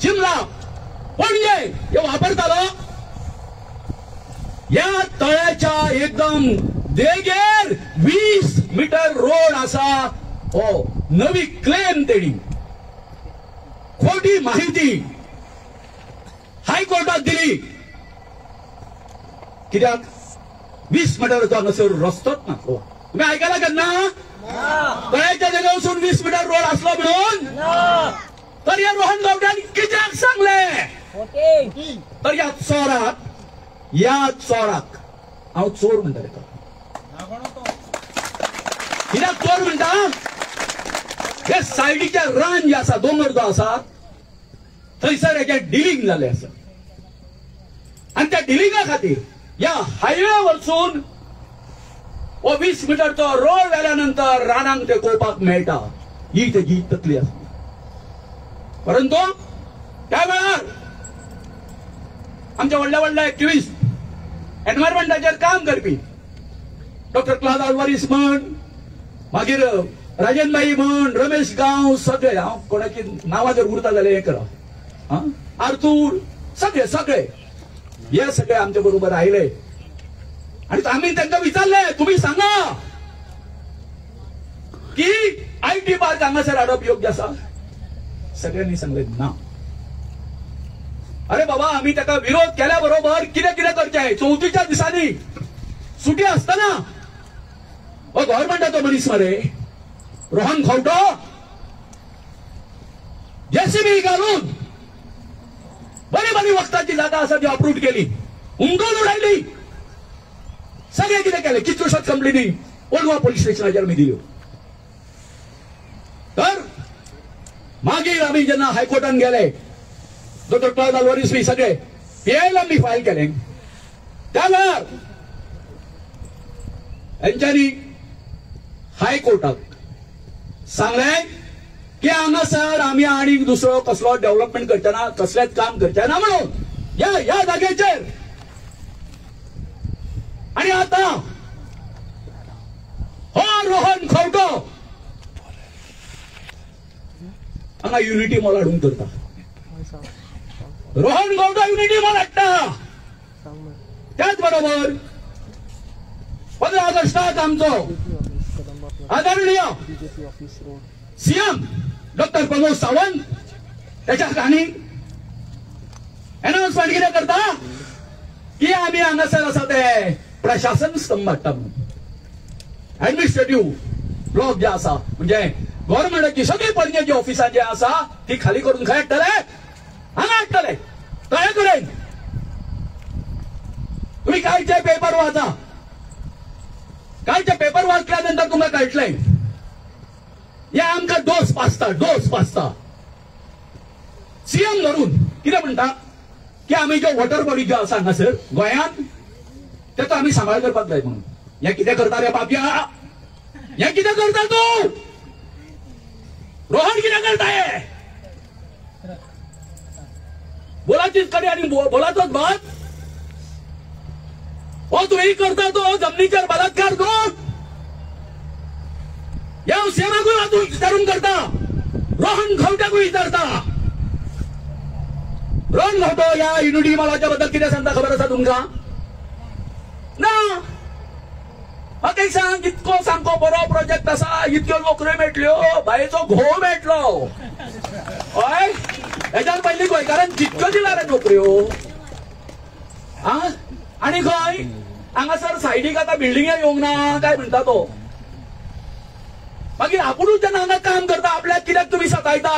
चिमला, पणजे हे वापरतालो, या तळ्याच्या एकदम देगेर 20 मीटर रोड आसा. हो नवी क्लेम तेणी खोटी माहिती हायकोर्टात दिली. कित्याक 20 मीटरचो हांगासर रस्तोच ना. तुम्ही ऐकायला केन्ना तळ्याच्या देगेर वचून 20 मीटर रोड आसलो म्हणून? तर या रोहन गावड्यान कित्याक सांगले? तर या चोराक, या चोराक हांव चोर म्हणटा ताका. कित्याक चोर म्हणटा? हे सायडीचे रान जे आसा, दोंगर जो आसा थंयसर हेजें डिलींग जालें आसा आनी त्या डिलिंगा खातीर ह्या हायवे वरसून हो 20 मीटरचो रोड व्हेल्या नंतर रानांक ते कोळपाक मेळटा, ही तेजी तकली आसा. परंतु त्या वेळार आमच्या व्हडल्या व्हडल्या एक्टिविस्ट एनवायरमेंटाचेर काम करपी डॉक्टर क्लाद आल्वारीस म्हण, मागीर राजनबाई म्हण, रमेश गांव, सगळे हांव कोणाची नांवां जर उरता जाल्यार हें करा, आर्थूर, सगळे सगळे हे सगळे आमच्या बरोबर आयले आणि आमी तांकां विचारले तुमी सांगा की IT park हांगासर हाडप योग्य आसा? सगळ्यांनी सांगले ना. अरे बाबा, आमी ताका विरोध केल्या बरोबर कितें कितें करचें? चवथीच्या दिसांनी सुटी आसतना हो गव्हर्मेंटाचो मनीस मरे रोहन खंवटो जेसीबी घालून बरी बरी वखदाची जागा आसा ती अप्रूव्ह केली, उमटून उडयली, सगळें कितें केलें. कितल्योश्योच कंप्लेनी ओल्ड गोवा पोलीस स्टेशनाचेर आमी दिल्यो. तर मागीर आमी जेन्ना हायकोर्टान गेले, डॉक्टर क्लाद आल्वारीस बी सगळे पीआयएल आमी फायल केलें. त्या वेळार हेंच्यांनी हायकोर्टाक सांगलें की हांगासर आमी आनीक दुसरो कसलो डेव्हलपमेंट करचे ना, कसलेंच काम करचे ना म्हणून ह्या ह्या जागेचेर. आणि आता हो रोहन खंवटो हांगा युनिटी मॉल हाडूंक करता. रोहन खंवटो युनिटी मॉल हाडटा. त्याच बरोबर 15 ऑगस्टाक आमचो आदरणीय सीएम डॉक्टर प्रमोद सावंत त्याच्या काणी अनाउन्समेंट कितें करता की आमी हांगासर आसा ते प्रशासन स्तंभ हाडटा म्हणून. एडमिनिस्ट्रेटिव्ह ब्लॉक जे आसा म्हणजे गव्हर्मेंटाची सगळी पणजेची ऑफिसां जी आसा ती खाली करून खंय हाडटले? हांगा हाडटले. तळे कडेन तुम्ही कालचे पेपर वाचा, कालचे पेपर वाचल्या नंतर तुमकां कळटलें हे आमकां डोस पाजता, डोस पाजता. सीएम धरून कितें म्हणटा की आमी ज्यो वॉटर बॉडी ज्यो आसा हांगासर गोंयांत तेचो आमी सांबाळ करपाक जाय म्हणून. हें कितें करता रे बाबया? हें कितें करता तूं? रोहन कितें करता हे? बोलाचीच कडी आनी बोलाचोच भात. हो तुवें करता तो जमनीचेर बलात्कार करून ह्या सीएमाकूय हातून विचारून करता, रोहन खंवट्याकूय विचारता. रोहन खंवटो ह्या युनिटी मॉलाच्या बद्दल कितें सांगता खबर आसा तुमकां? ना. म्हाका एक सांग, इतको सामको बरो प्रोजेक्ट आसा, इतक्यो नोकऱ्यो मेळटल्यो, बायेचो घोव मेळटलो. हय, हेच्यान पयलीं गोंयकारान जितक्यो दिला रे नोकऱ्यो. आनी खंय हांगासर सायडीक आतां बिल्डिंगे येवंक ना काय म्हणटा तो. मागीर आपुणूच जेन्ना हांगा काम करता आपल्याक कित्याक तुमी सतायता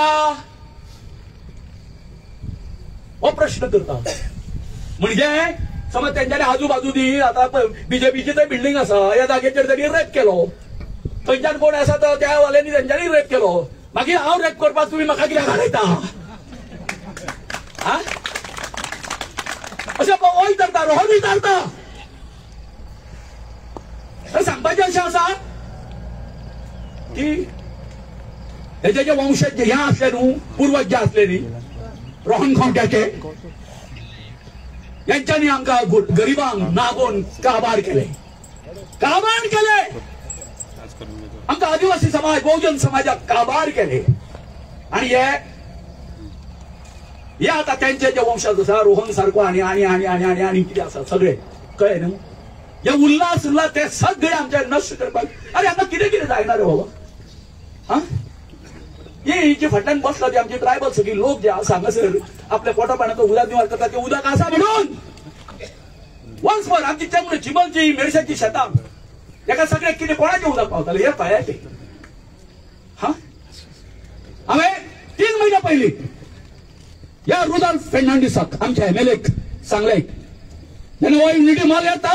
हो प्रश्न करता. म्हणजे समज तेंच्यांनी आजूबाजू दी आतां बीजेपीची थंय बिल्डींग आसा ह्या जाग्याचेर तेणी रेप केलो, थंयच्यान कोण आसा तो त्या वाल्यांनी तेंच्यांनी रेप केलो, मागीर हांव रेप करपाक तुमी म्हाका कित्याक घालयता? अशें हो विचारता, रोहन विचारता. सांगपाचें अशें आसा की हेजे जे वंशज जे ह्या आसले न्हू, पुर्वज जे आसले न्ही रोहन खंवट्याचे, यांच्यांनी आमकां गरिबांक नागोवन काबार केले, काबार केले. आमकां आदिवासी समाज, बहुजन समाजाक काबार केले. आनी हे आतां तेंचे जे वंशज आसा रोहन सारको आनी आनी आनी आनी आनी आनी कितें आसा सगळे, कळ्ळें न्हू, हे उल्लास उरला ते सगळे आमचे नश्ट करपाक. अरे हांगा कितें कितें जायना रे बाबा. हा, हे जे फाटल्यान बसला ते आमचे ट्रायबल सगळी लोक जे आसा हांगासर आपल्या पोटा पाण्याचो उदक निवार करता, ते उदक आसा म्हणून वन्स मोर आमची चंद्र चिमलची मेरशाची शेतां हेका सगळे कितें कोणाचें उदक पावतालें हे तळ्याचें. हा, हांवें 3 म्हयन्या पयलीं ह्या रुदाल्फ फेर्नांडीसाक आमच्या एमएलएक सांगलें, जेन्ना हो युनिटी मॉल येता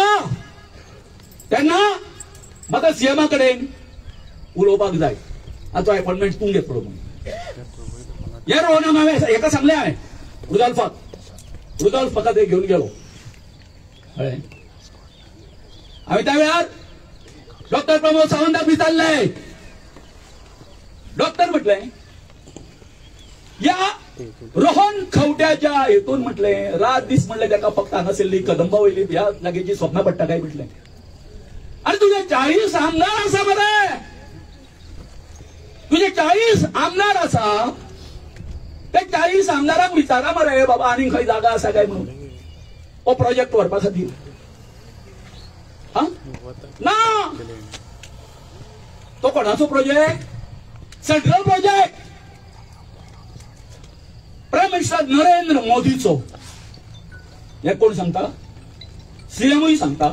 तेन्ना म्हाका सीएमा कडेन उलोवपाक जाय, आतां अपॉइंटमेंट तूं घेतलो म्हणून. हे रोहनाक हांवें हेका सांगलें, हांवें रुदाल्फाक, रुदाल्फ म्हाका ते घेवन गेलो. कळ्ळें, हांवें त्या वेळार डॉक्टर प्रमोद सावंताक विचारलें, डॉक्टर म्हटलें या रोहन खंवट्याच्या हेतून म्हटलें रात दीस म्हणलें ताका फक्त हांगासरली कदंबा वयली ह्या जागेची स्वप्नां पडटा काय म्हटलें. अरे तुजे 40 आमदार आसा मरे, तुजे 40 आमदार आसा, ते 40 आमदारांक विचारा मरे बाबा आनी खंय जागा आसा काय म्हणून हो प्रोजेक्ट व्हरपा खातीर. हा ना, तो कोणाचो project? Central project, prime minister Narendra मोदीचो. हे कोण सांगता? सीएमूय सांगता,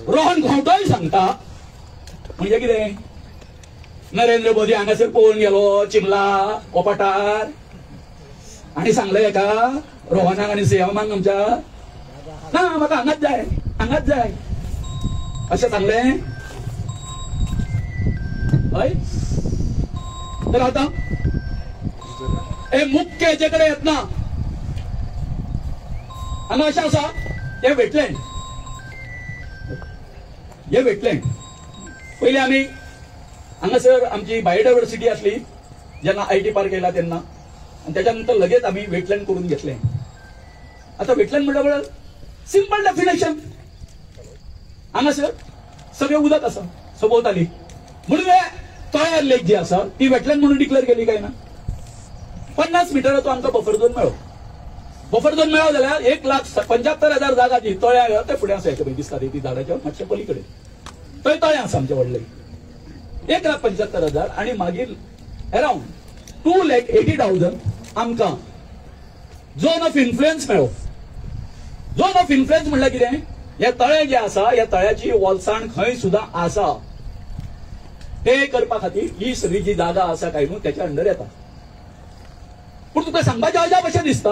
रोहन खंवटोय सांगता. म्हणजे कितें, नरेंद्र मोदी हांगासर पळोवन गेलो चिमला कोपाटार आनी सांगलें हेका रोहनाक आनी सीएमाक आमच्या, ना म्हाका हांगाच जाय, हांगाच जाय अशें सांगलें. हय, तर आतां हे मुख्य हेचे कडेन येतना हांगा अशें आसा, हे वेटलँड, हे वेटलँड पयलीं आमी हांगासर आमची बायोडायवर्सिटी आसली जेन्ना IT park येयला तेन्ना, आनी तेच्या नंतर लगेच आमी वेटलँड करून घेतलें. आतां वेटलँड म्हणल्यार सिंपल डेफिनेशन, हांगासर सगळें उदक आसा सभोवताली, म्हणून हे तळ्यार लेक जी आसा ती वेटलँड म्हणून डिक्लेअर केली काय ना. 50 मिटराचो आमकां बफर झोन मेळ्ळो. बफर झोन मेळ्ळो जाल्यार 1,75,000 जागा जी तळ्या ते फुडें आसा, पळय दिसता ती झाडाच्या मातशे पलीकडे थंय तळें आसा आमचें व्हडलें, 1,75,000 आनी मागीर अरावंड 2,80,000 आमकां झोन ऑफ इन्फ्लुएन्स मेळ्ळो. झोन ऑफ इन्फ्लुएन्स म्हणल्यार कितें, हे तळें जें आसा ह्या तळ्याची ओलसाण खंय सुद्दां आसा ते करपा खातीर ही सगळी जी जागा आसा काय न्हू त्याच्या अंडर येता. पूण तुका सांगपाचें अजाप अशें दिसता,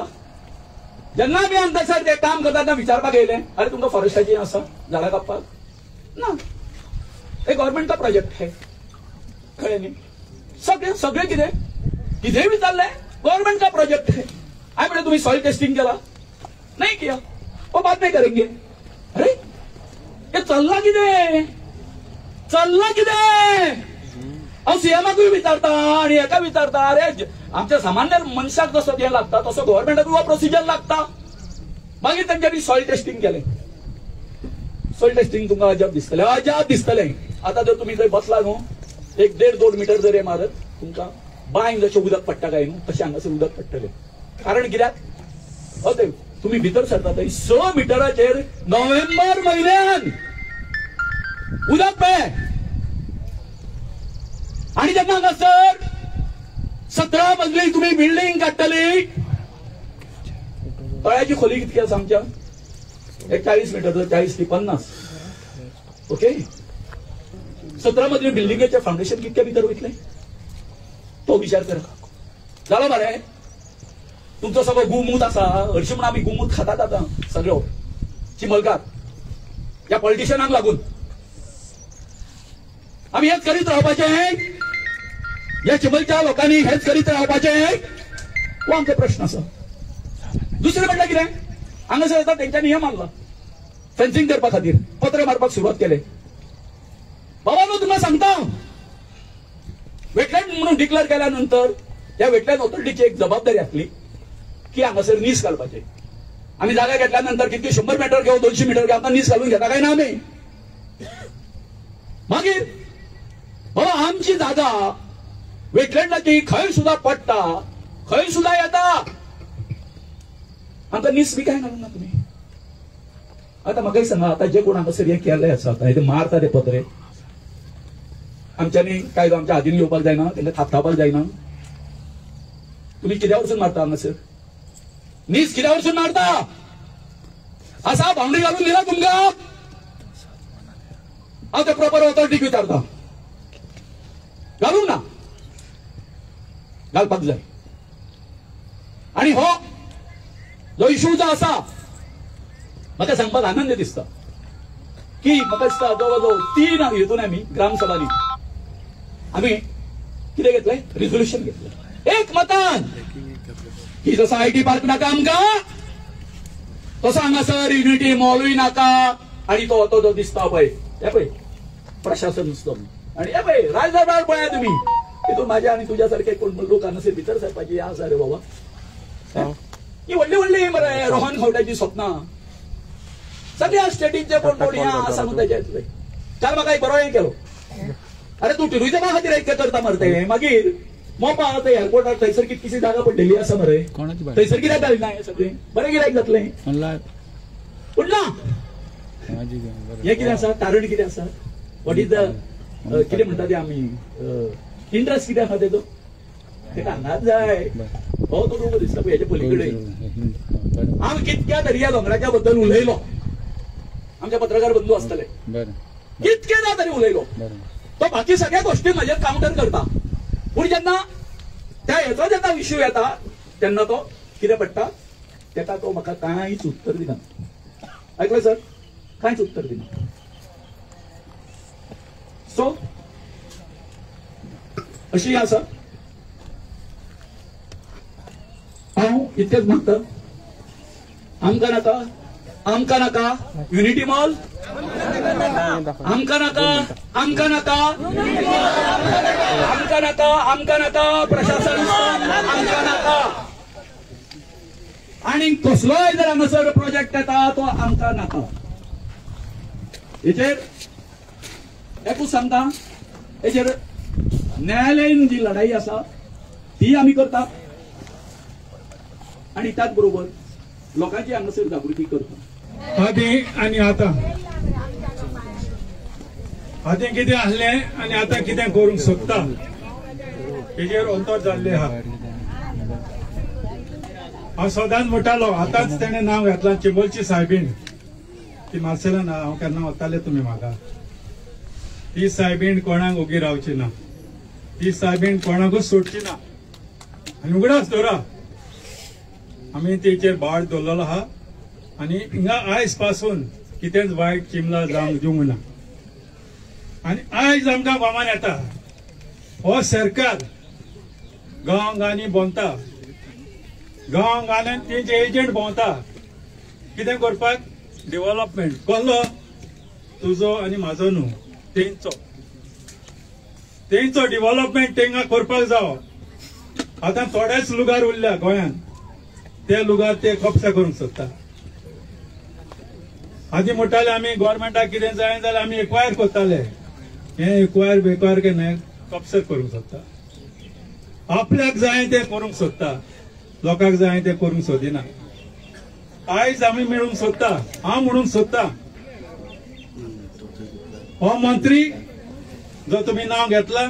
जेन्ना आमी हांगासर ते काम करता तेन्ना विचारपाक येयले, अरे तुमकां फॉरेस्टाची आसा झाडां कापपाक ना, हे गव्हर्मेंटचा प्रोजेक्ट हे. कळ्ळें न्ही, सगळें सगळें कितें कितेंय विचारलें गव्हर्मेंटचा प्रोजेक्ट है. हांवें म्हणलें तुमी सॉयल टेस्टिंग केला? नाही किया, वो बाद में करेंगे. अरे हे चल्लां कितें, चल्लां कितें? हांव सीएमाकूय विचारता आनी हेका विचारता, अरे आमच्या सामान्य मनशाक जसो तें लागता तसो गव्हर्मेंटाकूय हो प्रोसिजर लागता. मागीर तेंच्यांनी सॉयल टेस्टिंग केलें. सॉयल टेस्टिंग तुमकां अजाप दिसतलें, अजाप दिसतलें. आतां जर तुमी थंय बसला न्हू, 1-1.5 2 मिटर जर हे मारत तुमकां बांयन जशें उदक पडटा काय न्हू तशें हांगासर उदक पडटलें. कारण कित्याक, हय तुमी भितर सरता थंय 6 मिटराचेर नोव्हेंबर म्हयन्यान उदक पळय. आनी जेन्ना हांगासर 17 मजली तुमी बिल्डींग काडटली, तळ्याची खोली कितकी आसा आमच्या, एक 40 मिटर, 40 ते 50, ओके. 17 मजली बिल्डिंगेचें फावंडेशन कितक्या भितर वयतलें तो विचार करा. जालो मरे तुमचो सगळो गुमूत आसा. हरशीं म्हूण आमी गुमूत खातात आतां सगळ्यो चिमलकार ह्या पॉलिटिशियनांक लागून. आमी हेच करीत रावपाचें, ह्या चिमलच्या लोकांनी हेच करीत रावपाचें, हो आमचो प्रश्न आसा. दुसरें म्हटल्यार कितें, हांगासर आतां तेंच्यांनी हें मारलां फेन्सिंग करपा खातीर पत्रे मारपाक सुरवात केले. बाबा न्हू तुमकां सांगता, वेटलँड म्हणून डिक्लेअर केल्या नंतर त्या वेटलँड ऑथॉरिटीची एक जबाबदारी आसली की हांगासर नीस घालपाचें. आमी जागा घेतल्या नंतर कितके 100 मिटर घेवं 200 मिटर घेवं आमकां नीस घालून घेता काय ना आमी. मागीर बाबा आमची जागा वेटलँडाची खंय सुद्दां पडटा, खंय सुद्दां येता, आमकां नीस बी काय घालूंक ना तुमी. आतां म्हाका एक सांगा, आतां जे कोण हांगासर हें केल्लें आसा आतां ते मारता ते पत्रे, आमच्यांनी कायदो आमच्या हातीन घेवपाक जायना, तांकां थापटावपाक जायना. तुमी कित्या वरसून मारता हांगासर नीस कित्या वरसून मारता? आसा बाउंड्री घालून दिला तुमकां? हांव ते प्रॉपर ऑथॉरिटीक विचारता, घालूंक ना, घालपाक जाय. आनी हो जो इशू जो आसा म्हाका सांगपाक आनंद दिसता की म्हाका दिसता जवळ जवळ 3 हितून आमी ग्रामसभांनी आमी कितें घेतलें, रिझोल्युशन घेतलें एक मतान की जसो IT park नाका आमकां तसो हांगासर युनिटी मॉलूय नाका. आनी तो तो जो दिसता पळय हे पळय प्रशासन नुस्तो आनी हे पळय राजदरबार पळया तुमी, तितून म्हाज्या आनी तुज्या सारके कोण लोक हांगासर भितर सरपाची आसा रे बाबा. ही व्हडली व्हडली मरे रोहन खवड्याची स्वप्नां सगळ्या स्टेटीचे कोण कोण ह्या आसा न्हू तेजे येतले. काल म्हाका एक बरो हें केलो, अरे तूं ट्युरिजमा खातीर इतकें करता मरे ते, मागीर मोपा ते एअरपोर्टार थंयसर कितकीशी जागा पडलेली आसा मरे, थंयसर कित्याक घालना हें सगळें, बरें गिरायक जातलें. पूण ना, हें कितें आसा, कारण कितें आसा, what is the कितें म्हणटा ते आमी इंट्रस्ट कितें आसा तेजो, तेका हांगाच जाय. हो तो तुमकां दिसता पळय हेजे पली कडेन हांव कितक्या तरी ह्या दोंगराच्या बद्दल उलयलो, आमचे पत्रकार बंधू आसतले, कितकेदा तरी उलयलो. तो बाकी सगळ्या गोष्टी म्हजेर काउंटर करता, पूण जेन्ना त्या हेचो जेन्ना इश्यू येता तेन्ना तो कितें पडटा तेका तो म्हाका कांयच उत्तर दिना. आयकलें सर, कांयच उत्तर दिना. सो अशी आसा. हांव इतकेंच मागता, आमकां नाका, आमकां नाका युनिटी मॉल, आमकां नाका, आमकां नाका, आमकां नाका, आमकां नाका प्रशासन, आमकां नाका. आनी कसलोय जर हांगासर प्रोजेक्ट येता तो आमकां नाका. हेचेर एकूच सांगता, हेचेर न्यायालयीन जी लढाई आसा ती आमी करता आनी त्याच बरोबर लोकांची हांगासर जागृती करता. आदी आनी आतां आदी कितें आसलें आनी आतां कितें करूंक सोदता हेजेर अंतर जाल्लें आहा. हांव सदांच म्हणटालो, आतांच तेणें नांव घातलां चिंबलची सायबीण, ती मार्सेलान हांव केन्ना वताले तुमी म्हाका, ती सायबीण कोणाक ओगी रावची ना, ती सायबीण कोणाकूच सोडची ना. आनी उगडास दवरा, आमी तेचेर बाळ दवरलेलो आहा आनी हिंगा आयज पासून कितेंच वायट चिमला जावंक दिवंक ना. आनी आयज आमकां गोमान येता हो सरकार गांव गांवांनी भोंवता, गांव गांवांनी तेंचे एजंट भोंवता, कितें करपाक डेव्हलपमेंट कसलो तुजो आनी म्हाजो न्हू, तेंचो तेंचो डेव्हलपमेंट तेंकां करपाक जावो. आतां थोडेच लुगार उरल्या गोंयांत, ते लुगार ते कब्जा करूंक सोदता. आदी म्हणटाले आमी गव्हर्मेंटाक कितें जाय जाल्यार आमी एक्वायर करताले, हें एक्वायर बेक्वायर के न्हय, कब्जा करूंक सोदता. आपल्याक जाय तें करूंक सोदता, लोकांक जाय तें करूंक सोदिना. आयज आमी मेळूंक सोदता, हांव म्हणूंक सोदता, हो मंत्री जो तुमी नांव घेतला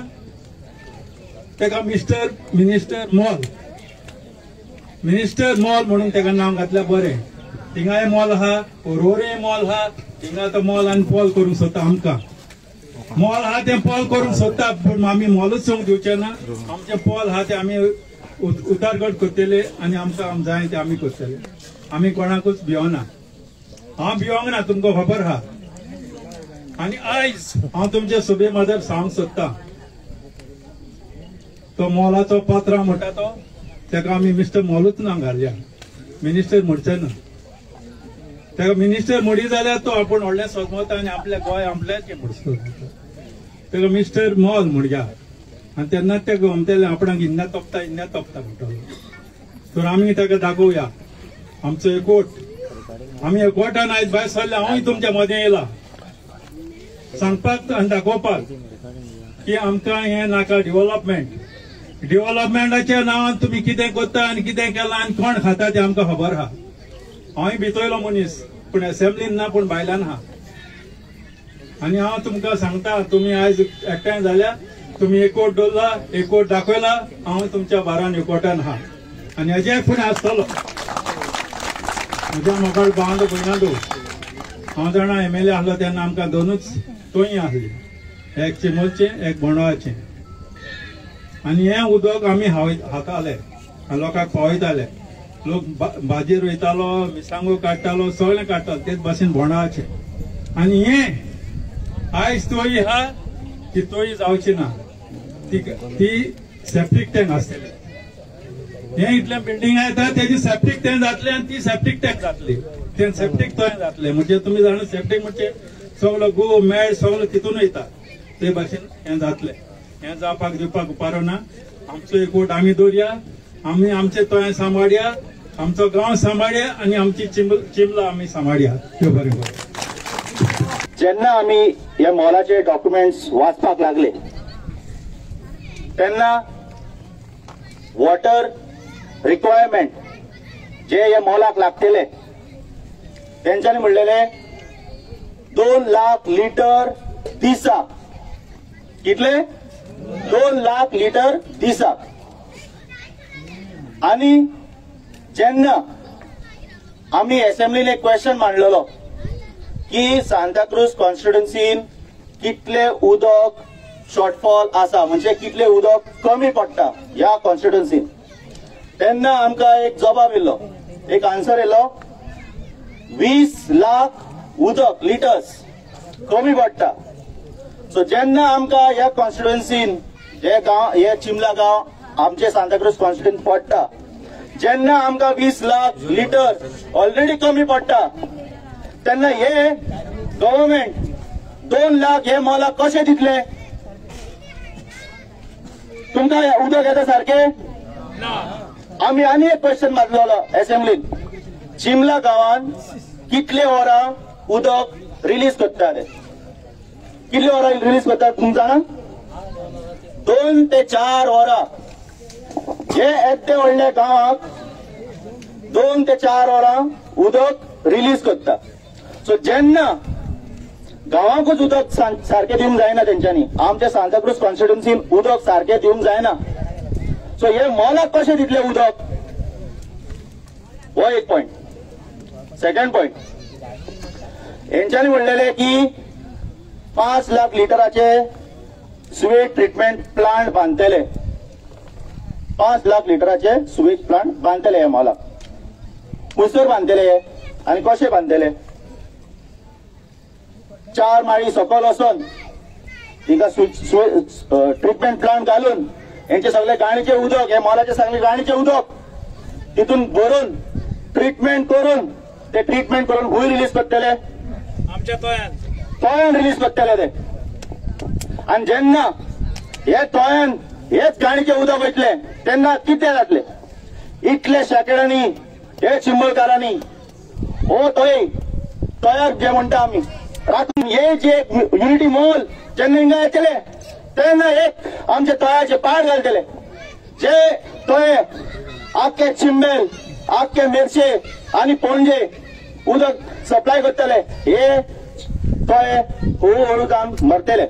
तेका mister minister mall, minister mall म्हणून तेका नांव घातल्यार बरें. थिंगाय मॉल आहा, पोरोरे मॉल आहा, थिंगा तो मॉल आनी पॉल करूंक सोदता आमकां. मॉल आहा तें पोल करूंक सोदता, पूण आमी मॉलूच चोवंक दिवचे ना. आमचें पोल आहा तें आमी उतारगड करतले आनी आमकां जाय तें आमी करतले. आमी कोणाकूच भिवना, हांव भिवंक ना, तुमकां खबर आहा. आनी आयज हांव तुमचे सभे मदर सांगूंक सोदता, तो मॉलाचो पात्रा म्हणटा तो ताका आमी मिस्टर मॉलूच ना घालया, मिनिस्टर म्हणचे ना. ताका मिनिस्टर म्हणी जाल्यार तो आपूण व्हडलें सोदमता आनी आपल्या गोंय आपल्याचें म्हणसो ताका मिस्टर मॉल म्हणया. आनी तेन्ना ते गमतले आपणाक इन्ना तोपता इन्ना तोपता म्हणटलो. तर आमी ताका दाखोवया आमचो एकवट. आमी एकवटान आयज भायर सरले. हांवूय तुमच्या मदें येयला सांगपाक आनी दाखोवपाक की आमकां हें नाका डेव्हलपमेंट. डेव्हलपमेंटाच्या नांवान तुमी कितें करता आनी कितें केलां आनी कोण खाता तें आमकां खबर आहा. हांवूय भितरलो मनीस, पूण एसेंब्लीन ना, पूण भायल्यान आहा. आनी हांव तुमकां सांगता, तुमी आयज एकठांय जाल्या, तुमी एकवट दवरला, एकवट दाखयला, हांव तुमच्या बारान एकवटान आहा आनी हेजे फुडें आसतलो. म्हज्या मोगाळ भावांदो भयणांदो, हांव जाणा एम एल ए आसलो तेन्ना आमकां दोनूच तोंय आसली, एक चिमोलचें एक बोंडवाचें. आनी हें उदक आमी हाताले आनी लोकांक पावयताले. लोक भाजी रोयतालो, मिरसांगो काडटालो, सगळें काडटालो, तेच भाशेन बोंडवाचें. आनी हें आयज तोय आहा ती तोय जावची ना, ती सेप्टीक टँक आसतली. हें इतलें बिल्डिंग येता तेजी सेप्टीक टँक जातली आनी ती सेप्टीक टँक जातली, तें सेप्टीक तोय जातलें. म्हणजे तुमी जाणा सेप्टीक म्हणजे सगलो गो मेळ सगलो तितून वयता. ते भाशेन हें जातलें. हें जावपाक दिवपाक उपारो ना. आमचो एकवट आमी दवरया, आमी आमचे तोय सांबाळया, आमचो गांव सांबाळया आनी आमची चिमला आमी सांबाळया. त्यो बरें बरें. जेन्ना आमी ह्या मॉलाचे डॉक्युमेंट्स वाचपाक लागले तेन्ना वॉटर रिक्वायरमेंट जे ह्या मॉलाक लागतले तेंच्यांनी म्हणलेले 2 लाख लिटर दिसाक. कितले? 2 लाख लिटर दिसाक. आनी जेन्ना आमी एसेंब्लीन एक क्वेश्चन मांडलेलो की सांताक्रूज कॉन्स्टिट्युएन्सीन कितले उदक शॉर्टफॉल आसा, म्हणजे कितले उदक कमी पडटा ह्या कॉन्स्टिट्युएन्सीन, तेन्ना आमकां एक जबाब येयलो, एक आन्सर येयलो, 20 लाख उदक लिटर्स कमी पडटा. सो जेन्ना आमकां ह्या कॉन्स्टिट्युएन्सीन हे गांव, हे चिमला गांव आमचे सांताक्रूज कॉन्स्टिट्युएन्सी पडटा, जेन्ना आमकां 20 लाख लिटर ऑलरेडी कमी पडटा तेन्ना हे गव्हर्मेंट 2 लाख हे मॉलाक कशें दितले? तुमकां उदक येता सारकें? आमी आनी एक क्वेश्चन मारलेलो एसेंब्लीन, चिमला गांवान कितले वरां उदक रिलीज करताले? कितले वरां रिलीज करतात तुमकां जाणा? 2 ते 4 वरां. हे येद्दे व्हडल्या गांवाक 2 ते 4 वरां उदक रिलीज करता. सो जेन्ना गांवांकूच उदक सारकें दिवंक जायना तेंच्यांनी, आमच्या सांताक्रूज कॉन्स्टिट्युएन्सीन उदक सारकें दिवंक जायना, सो हे मॉलाक कशें दितले उदक? हो एक पॉयंट. सेकंड पॉयंट, हेंच्यांनी म्हणलेलें की 5 लाख लिटराचे सुवेज ट्रिटमेंट प्लांट बांदतले, 5 लाख लिटराचे सुवेज प्लांट बांदतले हे मॉलाक. खंयसर बांदतले आनी कशें बांदतले? 4 माळी सकयल वचून हिंगा ट्रिटमेंट प्लांट घालून हेंचे सगळे गाणीचे उदक, हे मॉलाचे सगळे गाणीचे उदक तितून भरून ट्रिटमेंट करून, ते ट्रिटमेंट करून भूंय रिलीज करतले, आमच्या तोयान तोयान रिलीज करतले ते. आनी जेन्ना हे तोयान हेच गाणीचे उदक वयतले तेन्ना कितें जातले? इतले शेंकड्यांनी हे चिंबलकारांनी हो तोय तयार जे म्हणटा आमी रातून हे जे युनिटी मॉल जेन्ना हिंगा येतले तेन्ना एक आमचे तोयाचे पाड घालतले. जे तोये आख्खे चिंबेल, आख्खे मेरशे आनी पणजे उदक सप्लाय करतले, हे तोये हळू हळू जावन मरतले.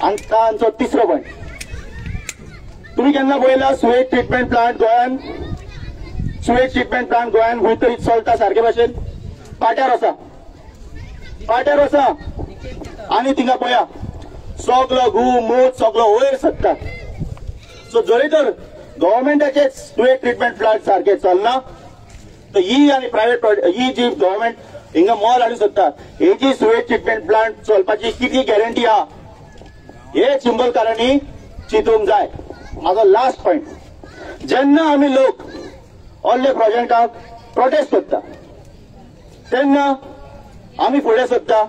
आनी आमचो तिसरो पॉयंट, तुमी केन्ना पळयला सुवेज ट्रिटमेंट प्लांट गोंयान? सुवेज ट्रिटमेंट प्लांट गोंयान खंय तरी चलता सारके भाशेन? पाट्यार आसा, पाट्यार आसा. आनी थिंगा पळया सगलो गू मूत सगलो वयर सरता. सो जरी तर गव्हर्मेंटाचे सुवेज ट्रिटमेंट प्लांट सारके चलना तर ही आनी प्रायव्हेट ही जी गव्हर्मेंट हिंगा मोल हाडूंक सोदता हेजी सुवेज ट्रिटमेंट प्लांट चलपाची कितली गॅरंटी आहा हे चिंबलकारांनी चिंतूंक जाय. म्हाजो लास्ट पॉयंट, जेन्ना आमी लोक ऑल्ले प्रोजेक्टाक प्रोटेस्ट करता तेन्ना आमी फुडें सोदता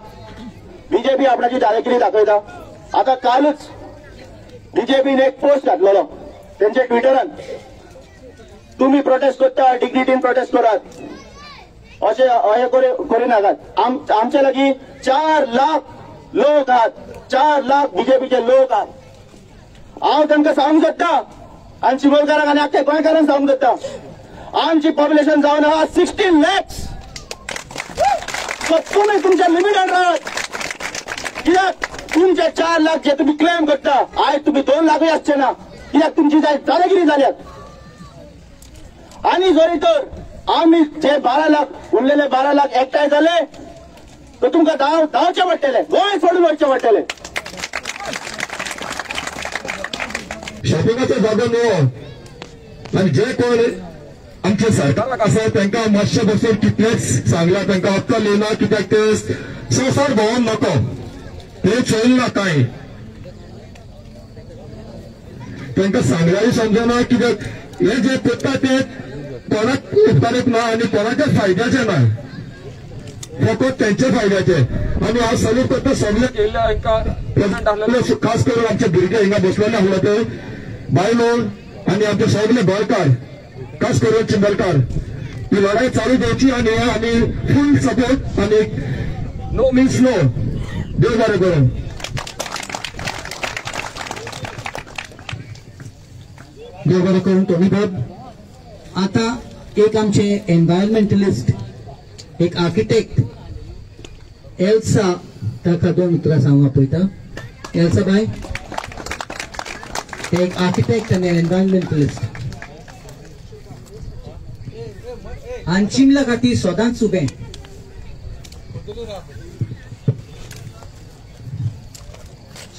बीजेपी आपणाची दादागिरी दाखयता. आतां कालूच बीजेपीन एक पोस्ट घातलेलो तेंच्या ट्विटरान, तुमी प्रोटेस्ट करता डिग्निटीन प्रोटेस्ट करात अशें हें करिनाकात. आमचे लागीं 4 लाख लोक आहात, 4 लाख बीजेपीचे लोक आहात. हांव तांकां सांगूंक सोदता आनी चिंबलकारांक आनी आख्ख्या गोंयकारांक सांगूंक सोदता, आमची पॉप्युलेशन जावन आहा 16 lakhs. तुमी तुमच्या लिमिटान रावात, कित्याक तुमचे 4 लाख जे तुमी क्लेम करता आयज तुमी 2 लाखूय आसचे ना, कित्याक तुमची दादागिरी जाल्यात. आनी जरी तर आमी जे 12 लाख उरलेले 12 लाख एकठांय जाले तर तुमकां धांवचें पडटलें, गोंय सोडून वचचें पडटलें. शॉपिंगाचो जागो न्हू आनी जे कोण आमच्या सरकाराक आसा तांकां मातशें बसून कितलेंच सांगलां, तांकां अक्कल येना कित्याक ते संवसार भोंवन नको, ते चोयना कांय, तांकां सांगल्यारूय समजना कित्याक हे जे करता ते कोणाक उपकारक ना आनी कोणाच्या फायद्याचें ना, फकत तेंच्या फायद्याचें. आनी हांव सल्यूट करता सगळे प्रेझेंट आसलेले, खास करून आमचे भुरगे हिंगा बसलेले आसले ते बायलो आनी आमचे सगळे गोंयकार, खास करून चिंबलकार, ही लढाई चालू दवरची आनी आमी फूल सपोर्ट आनी नो मिन्स नो. देव बरें करूं. देव बरें करूं टोनी बाब. आतां एक आमचे एनवायरमेंटलिस्ट, एक आर्किटेक्ट एल्सा, ताका 2 उतरां सांगूंक आपयता. एल्सा बाय, एक आर्किटेक्ट आनी एनवायरमेंटलिस्ट आनी चिंबला खातीर सदांच उबें.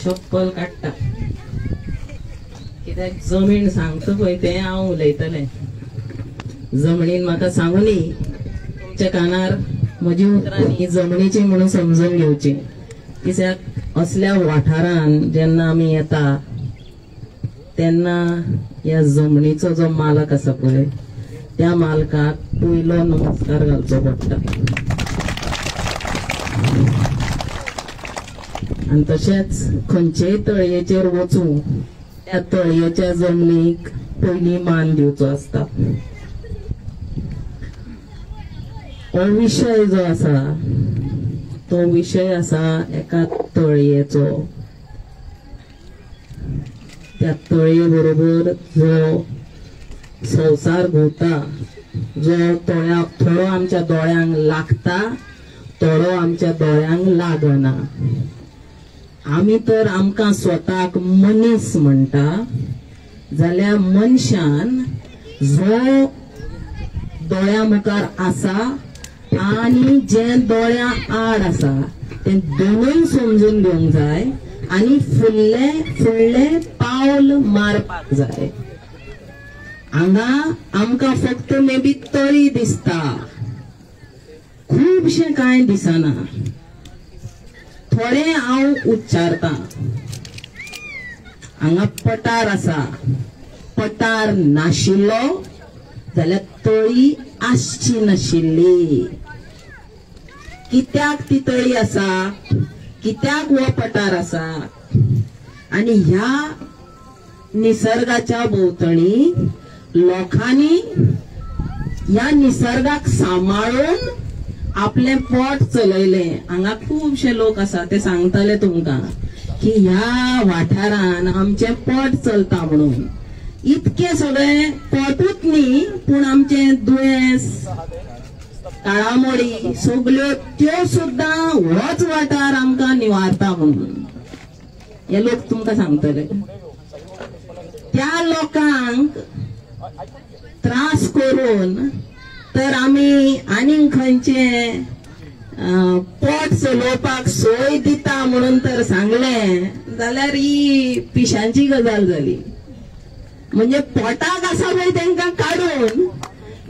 चप्पल काडटा कित्याक जमीन सांगता पळय तें हांव उलयतलें. जमणीन म्हाका सांगूनी तुमच्या कानार म्हजी उतरां न्ही जमणीची म्हणून समजून घेवची, कित्याक असल्या वाठारान जेन्ना आमी येता तेन्ना ह्या जमणीचो जो मालक आसा पळय त्या मालकाक पयलो नमस्कार घालचो पडटा. आनी तशेंच खंयचेय तळयेचेर वचूं त्या तळयेच्या जमनीक पयलीं मान दिवचो आसता. हो विशय जो आसा तो विशय आसा एका तळयेचो. त्या तळये बरोबर जो संवसार घुंवता, जो थोडो आमच्या दोळ्यांक लागता, थोडो आमच्या दोळ्यांक लागना. आमी तर आमकां स्वताक मनीस म्हणटा जाल्यार मनशान जो दोळ्या मुखार आसा आनी जे दोळ्या आड आसा ते दोनूय समजून घेवंक जाय आनी फुडले फुडले पावल मारपाक जाय. हांगा आमकां फक्त मे बी तळी दिसता, खुबशें कांय दिसना. थोडे हांव उच्चारता, हांगा पटार आसा, पटार नाशिल्लो जाल्यार तळी आसची नाशिल्ली. कित्याक ती तळी आसा, कित्याक हो पटार आसा? आनी ह्या निसर्गाच्या भोंवतणी लोकांनी ह्या निसर्गाक सांबाळून आपलें पोट चलयलें. हांगा खुबशे लोक आसा ते सांगतले तुमकां की ह्या वाठारान आमचें पोट चलता म्हणून. इतकें सगळें पोटूच न्ही पूण आमचें दुयेंस, काळामोडी सगल्यो त्यो सुद्दां होच वाठार आमकां निवारता म्हणून हे लोक तुमकां सांगतले. त्या लोकांक त्रास करून तर आमी आनीक खंयचे पोट चलोवपाक सोय दिता म्हणून तर सांगलें जाल्यार ही पिशांची गजाल जाली. म्हणजे पोटाक आसा पळय तांकां काडून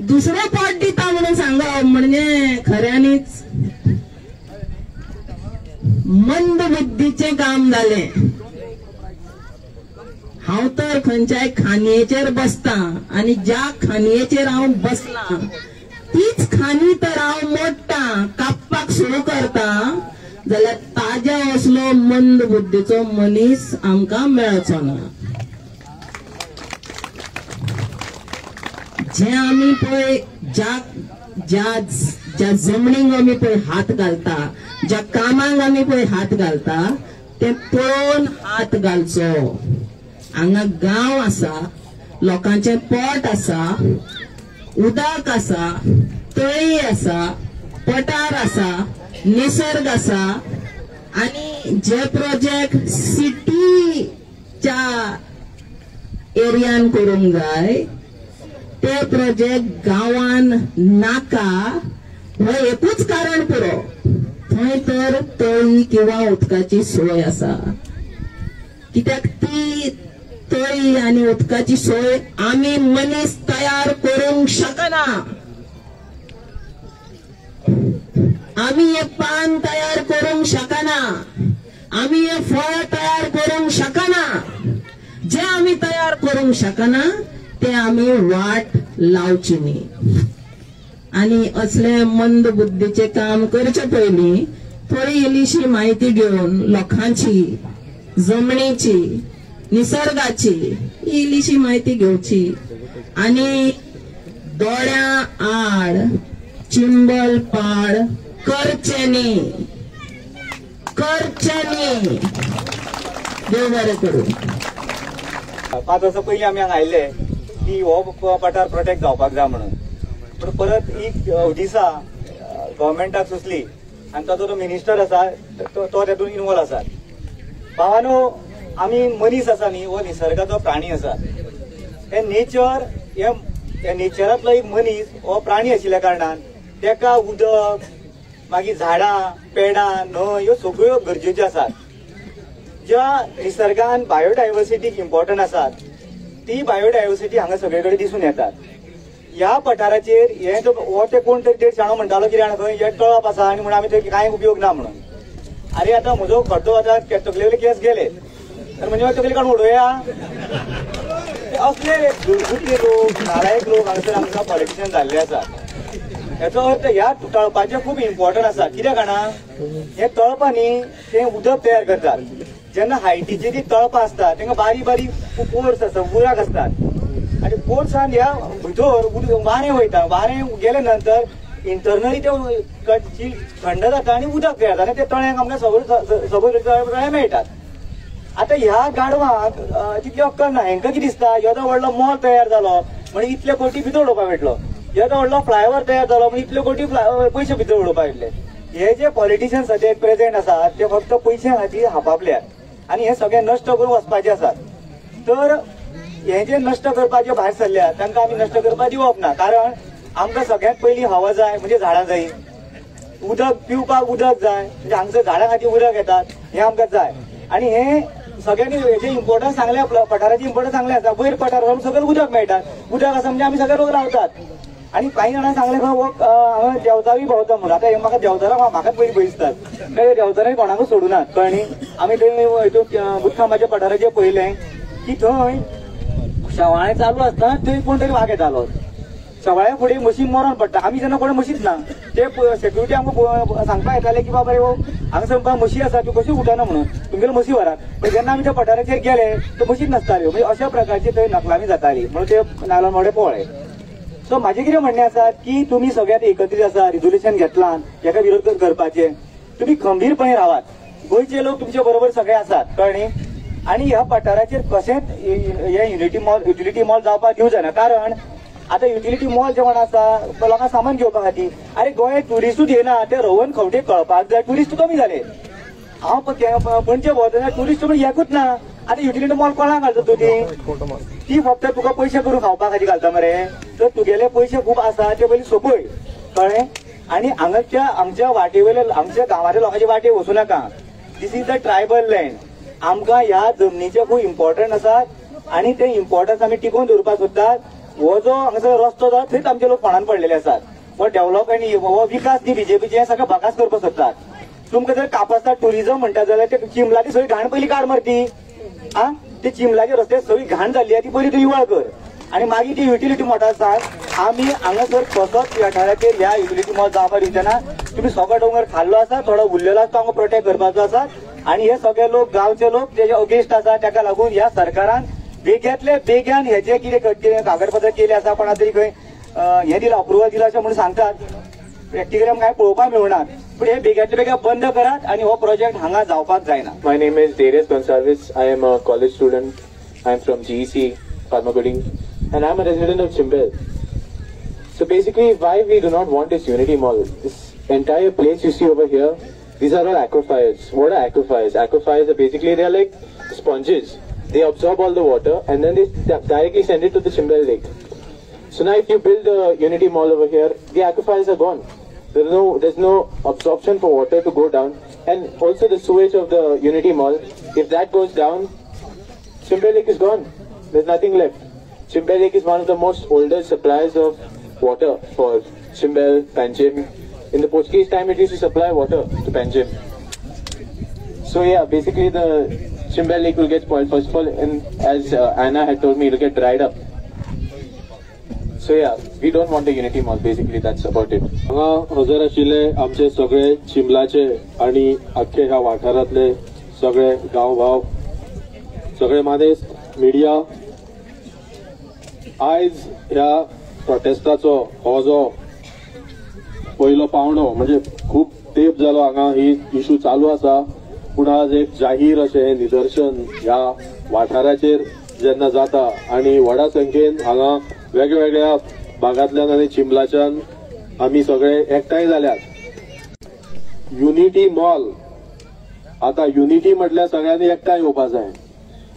दुसरो पोट दिता म्हणून सांगप म्हणजे खऱ्यांनीच मंद बुद्धीचें काम जालें. हांव तर खंयच्याय खांदयेचेर बसता आनी ज्या खांदयेचेर हांव बसलां तीच खांदी तर हांव मोडटा, कापपाक सुरू करता जाल्यार ताज्या असलो मंद बुद्धीचो मनीस आमकां मेळचो ना. जे आमी पळय ज्या ज्या ज्या जमनीक आमी पळय हात घालता, ज्या कामांक आमी पळय हात घालता ते पळोवन हात घालचो. हांगा गांव आसा, लोकांचें पोट आसा, उदक आसा, तळी आसा, पठार आसा, निसर्ग आसा आनी जे प्रोजेक्ट सिटीच्या एरियान करूंक जाय ते प्रोजेक्ट गांवान नाका हो एकूच कारण पुरो. थंय तर तळी किंवा उदकाची सोय आसा, कित्याक ती तळी आनी उदकाची सोय आमी मनीस तयार करूंक शकना. आमी हे पान तयार करूंक शकना, आमी हे फळ तयार करूंक शकना. जे आमी तयार करूंक शकना ते आमी वाट लावची न्ही. आनी असले मंद बुद्धीचे काम करचे पयलीं थोडी इल्लीशी म्हायती घेवन लोकांची, जमनीची, निसर्गाची इल्लीशी म्हायती घेवची आनी दोळ्या आड चिंबल पाड करचें न्ही, करचें न्ही. देव बरें करूं. 5 वर्सां पयलीं आमी हांगा आयिल्ले की हो पठार प्रोटेक्ट जावपाक जाय म्हणून, पूण परत एक दिसा गव्हर्मेंटाक सुचली आनी ताचो जो मिनिस्टर आसा तो तेतून इनवॉल्व आसा. भावानो, आमी मनीस आसा न्ही, हो निसर्गाचो प्राणी आसा. हे नेचर, हे नेचरांतलो एक मनीस हो प्राणी आशिल्ल्या कारणान तेका उदक, मागीर झाडां पेडां, न्हंय ह्यो सगळ्यो गरजेच्यो आसात. ज्या निसर्गान बायोडायवर्सिटीक इम्पॉर्टंट आसात ती बायोडायवर्सिटी हांगा सगळे कडेन दिसून येतात. ह्या पठाराचेर हे हो ते कोण तरी देड शाणो म्हणटालो कितें जाणा खंय हे तळप आसा आनी म्हणून आमी थंय कांय उपयोग ना म्हणून. अरे आतां म्हजो खड्डो आतां तकलेवयले केस गेले तर म्हणजे तकली काडून उडोवया. असले दुर्बुद्धी लोक, नालायक लोक हांगासर आमकां पॉलिटिशियन जाल्ले आसात. हेचो अर्थ ह्या तळपाचें खूब इम्पॉर्टंट आसा. कित्याक जाणा, हे तळपां न्ही ते उदक तयार करतात. जेन्ना हायटीची ती तळपां आसता तांकां बारीक बारीक पोर्स आसता, उराक आसतात आनी पोर्सान ह्या भितर वारें वयता. वारें गेले नंतर इंटरनली ते थंड जाता आनी उदक तयार जाता आनी ते तळ्यांक आमकां सगळे तळे मेळटात. आतां ह्या गाडवांक तितली अक्कल ना. हेंकां कितें दिसता, येदो व्हडलो मॉल तयार जालो म्हणजे इतले कोटी भितर उडोवपाक मेळटलो, येदो व्हडलो फ्लायओवर तयार जालो म्हणजे इतले कोटी पयशे भितर उडोवपाक मेळटले. हे जे पॉलिटिशियन्स सद्याक प्रेझेंट आसात ते फक्त पयशे खातीर हापापल्यात आनी हे सगळे नश्ट करून वचपाचे आसात. तर हे जे नश्ट करपाचे भायर सरल्यात तांकां आमी नश्ट करपाक दिवप ना, कारण आमकां सगळ्यांत पयलीं हवा जाय म्हणजे झाडां जाय, उदक पिवपाक उदक जाय म्हणजे हांगसर झाडां खातीर उदक येतात हें आमकां जाय. आनी हे सगळ्यांनी हेजें इम्पॉर्टन्स सांगलें, पठाराचें इम्पॉर्टन्स सांगलें आसा. वयर पठार आसा सगळें उदक मेळटा, उदक आसा म्हणजे आमी सगळे लोक रावतात. आनी कांय जाणांनी सांगलें खंय हो हांगा देंवचारूय भोंवता म्हणून. आतां हे म्हाका देंवचाराक म्हाकाच पयलीं भंय दिसतात, कारण देंवचारांनी कोणाकूच सोडूनात. कळ्ळें न्ही, आमी थंय हितून बुदखांबाच्या पठाराचेर पळयलें की थंय शेवाळें चालू आसतना थंय कोण तरी वाग येतालो. शेवाळ्या फुडें म्हशी मरोन पडटा. आमी जेन्ना कोण म्हशीच ना ते सेक्युरिटी आमकां सांगपाक येताले की बाबा रे हांगा समजा म्हशी आसा त्यो कश्यो उठना म्हणून तुमगेले म्हशी व्हरात. पण जेन्ना आमी त्या पठाराचेर गेले त्यो म्हशीच नासताल्यो. म्हणजे अशा प्रकारची थंय नकलामी जाताली म्हणून ते नायलॉन मोडे पळ्ळे. सो म्हाजें कितें म्हणणें आसा की तुमी सगळ्यात एकत्रीत आसा, रिजोल्युशन घेतलां हेका विरोध करपाचें, तुमी खंबीरपणे रावात. गोंयचे लोक तुमचे बरोबर सगळे आसात, कळ्ळें न्ही. आनी ह्या पठाराचेर कशेंच हे युटिलिटी मॉल जावपाक दिवं जायना, कारण आतां युटिलिटी मॉल जेवण आसा लोकांक सामान घेवपा खातीर. अरे गोंयांत ट्युरिस्टूच येना, ते रोवन खंवटे कळपाक जाय. ट्युरिस्ट कमी जाले. हांव पणजे भोंवतना ट्युरिस्ट म्हण एकूच ना. आतां युटिलिटी मॉल कोणाक घालता तूं? ती फक्त तुका पयशे करून खावपा खातीर घालता मरे. तर तुगेले पयशे खूब आसा ते पयलीं सोंपय, कळ्ळें. आनी हांगाच्या आमच्या वाटे वयले आमच्या गांवाच्या लोकांच्या वाटे वचूं नाका. This is the tribal land. आमकां ह्या जमनीचे खूब इम्पॉर्टंट आसा आनी ते इम्पॉर्टन्स आमी टिकोवन दवरपाक सोदतात. हो जो हांगासर रस्तो जाता थंयच आमचे लोक फोंडान पडलेले आसात. हो डेव्हलप आनी हो विकास न्ही बीजेपीचे सगळें बकास करपाक सोदतात. तुमकां जर कापस्तार टुरिजम म्हणटा जाल्यार ते चिंबलाची सगळी घाण पयली काड मरती. आ ते चिंबलाचे रस्ते सगळी घाण जाल्ली आहा ती पयली तूं निवळ कर आनी मागीर ती युटिलिटी मोटर सांग. आमी हांगासर कसोच वाठाराचेर ह्या युटिलिटी मॉल जावपाक दिवचे ना. तुमी सगळो दोंगर खाल्लो आसा, थोडो उरलेलो आसा तो आमकां प्रोटेक्ट करपाचो आसा आनी हे सगळे लोक गांवचे लोक तेजे अगेन्स्ट आसा. ताका लागून ह्या सरकारान बेग्यांतले बेग्यान हेजे कितें कागदपत्र केले आसा कोणा तरी खंय हें दिलां अप्रुवल दिलां अशें म्हणून सांगतात. प्रॅक्टिकली आमकां कांय पळोवपाक मेळना. पूण हे बेग्यांतले बेग्या बंद करात आनी हो प्रोजेक्ट हांगा जावपाक जायना. My name is Darius Gonsalves. I am a college student. I am from GEC Farmagudi and I am a resident of Chimbel. So basically, why we do not want this Unity Mall? This entire place you see over here, these are all aquifers. What are aquifers? Aquifers are basically, they are like sponges. They absorb all the water and then they directly send it to the Chimbel Lake. So now if you build a Unity Mall over here, the aquifers are gone. There's no absorption for water to go down. And also the sewage of the Unity Mall, if that goes down, Chimbel Lake is gone. There's nothing left. Chimbel Lake is one of the most oldest suppliers of water for Chimbel, Panjim. In the Portuguese time, it used to supply water to Panjim. So yeah, basically the Chimbel Lake will get spoiled first of all, and as Anna had told me, it will get dried up. So yeah, we don't want a Unity Mall, basically that's about it. हांगा हजर आशिल्ले आमचे सगळे चिंबलाचे आनी आख्खे ह्या वाठारांतले सगळे गांव भाव, सगळे मानेस्त, मिडिया, आयज ह्या प्रोटेस्टाचो हो जो पयलो पावंडो म्हणजे खूब तेंप जालो हांगा ही इशू चालू आसा, पूण आज एक जाहीर अशें हें निदर्शन ह्या वाठाराचेर जेन्ना जाता आनी व्हडा संख्येन हांगा वेगवेगळ्या भागांतल्यान आनी चिंबलाच्यान आमी सगळे एकठांय जाल्यात. युनिटी मॉल, आतां युनिटी म्हटल्यार सगळ्यांनी एकठांय येवपा जाय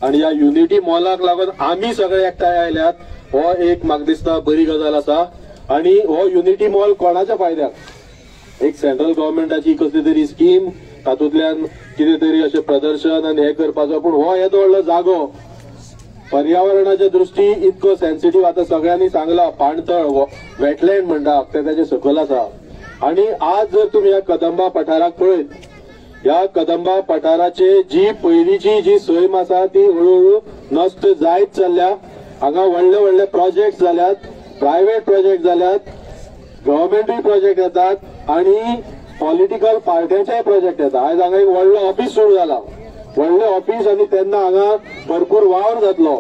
आनी ह्या युनिटी मॉलाक लागून आमी सगळे एकठांय आयल्यात, हो एक म्हाका दिसता बरी गजाल आसा. आनी हो युनिटी मॉल कोणाच्या फायद्याक? एक सेंट्रल गव्हर्मेंटाची कसली तरी स्कीम, तातूंतल्यान कितें तरी अशें प्रदर्शन आनी हें करपाचो, पूण हो येदो व्हडलो जागो पर्यावरणाच्या दृष्टी इतको सेन्सिटीव, आतां सगळ्यांनी सांगला पाणथळ वेटलँड म्हणटा ते ताचे सकयल आसा. आनी आज जर तुमी ह्या कदंबा पठाराक पळयत, ह्या कदंबा पठाराचे जी पयलींची जी सैम आसा ती हळूहळू नश्ट जायत चल्ल्या. हांगा व्हडले व्हडले प्रोजेक्ट जाल्यात, प्रायव्हेट प्रोजेक्ट जाल्यात, गव्हर्मेंटूय प्रोजेक्ट येतात आनी पॉलिटिकल पार्ट्यांचेय प्रोजेक्ट येतात. आयज हांगा एक व्हडलो ऑफीस सुरू जाला, व्हडलें ऑफीस, आनी तेन्ना हांगा भरपूर वावर जातलो.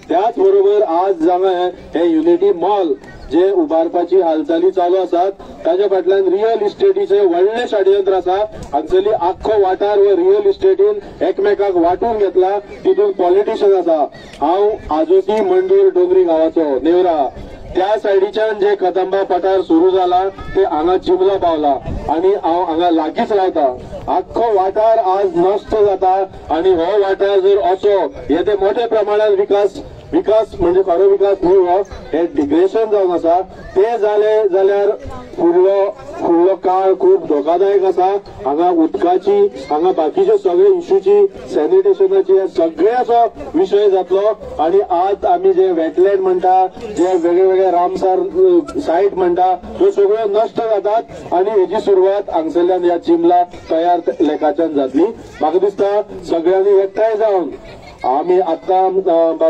त्याच बरोबर आज हांगा हे युनिटी मॉल जे उबारपाची हालचाली चालू आसात ताच्या फाटल्यान रियल इस्टेटीचे व्हडलें षडयंत्र आसा. हांगसरली आख्खो वाठार हो रियल इस्टेटीन एकमेकाक वांटून घेतला, तितून पॉलिटिशन आसा. हांव आजोसी मंडूर डोंगरी गांवाचो नेवरा, त्या सायडीच्यान जे कदंबा पठार सुरू जाला ते हांगा चिंबला पावला आनी हांव हांगा लागींच रावता. आख्खो वाठार आज नश्ट जाता आनी हो वाठार जर असो हे ते मोठ्या प्रमाणात विकास विकास म्हणजे खरो विकास न्हय हो, हे डिग्रेशन जावन आसा. ते जाले जाल्यार फुडलो काळ खूब धोकादायक आसा. हांगा उदकाची, हांगा बाकीचे सगळे इश्यूची, सॅनिटेशनाची सगळ्याचो विशय जातलो. आनी आज आमी जे वेटलँड म्हणटा, जे वेगळे वेगळे रामसार सायट म्हणटा, त्यो सगळ्यो नश्ट जातात आनी हेजी सुरवात हांगसरल्यान ह्या चिंबला तयार लेखाच्यान जातली. म्हाका दिसता सगळ्यांनी एकठांय जावन आमी आतां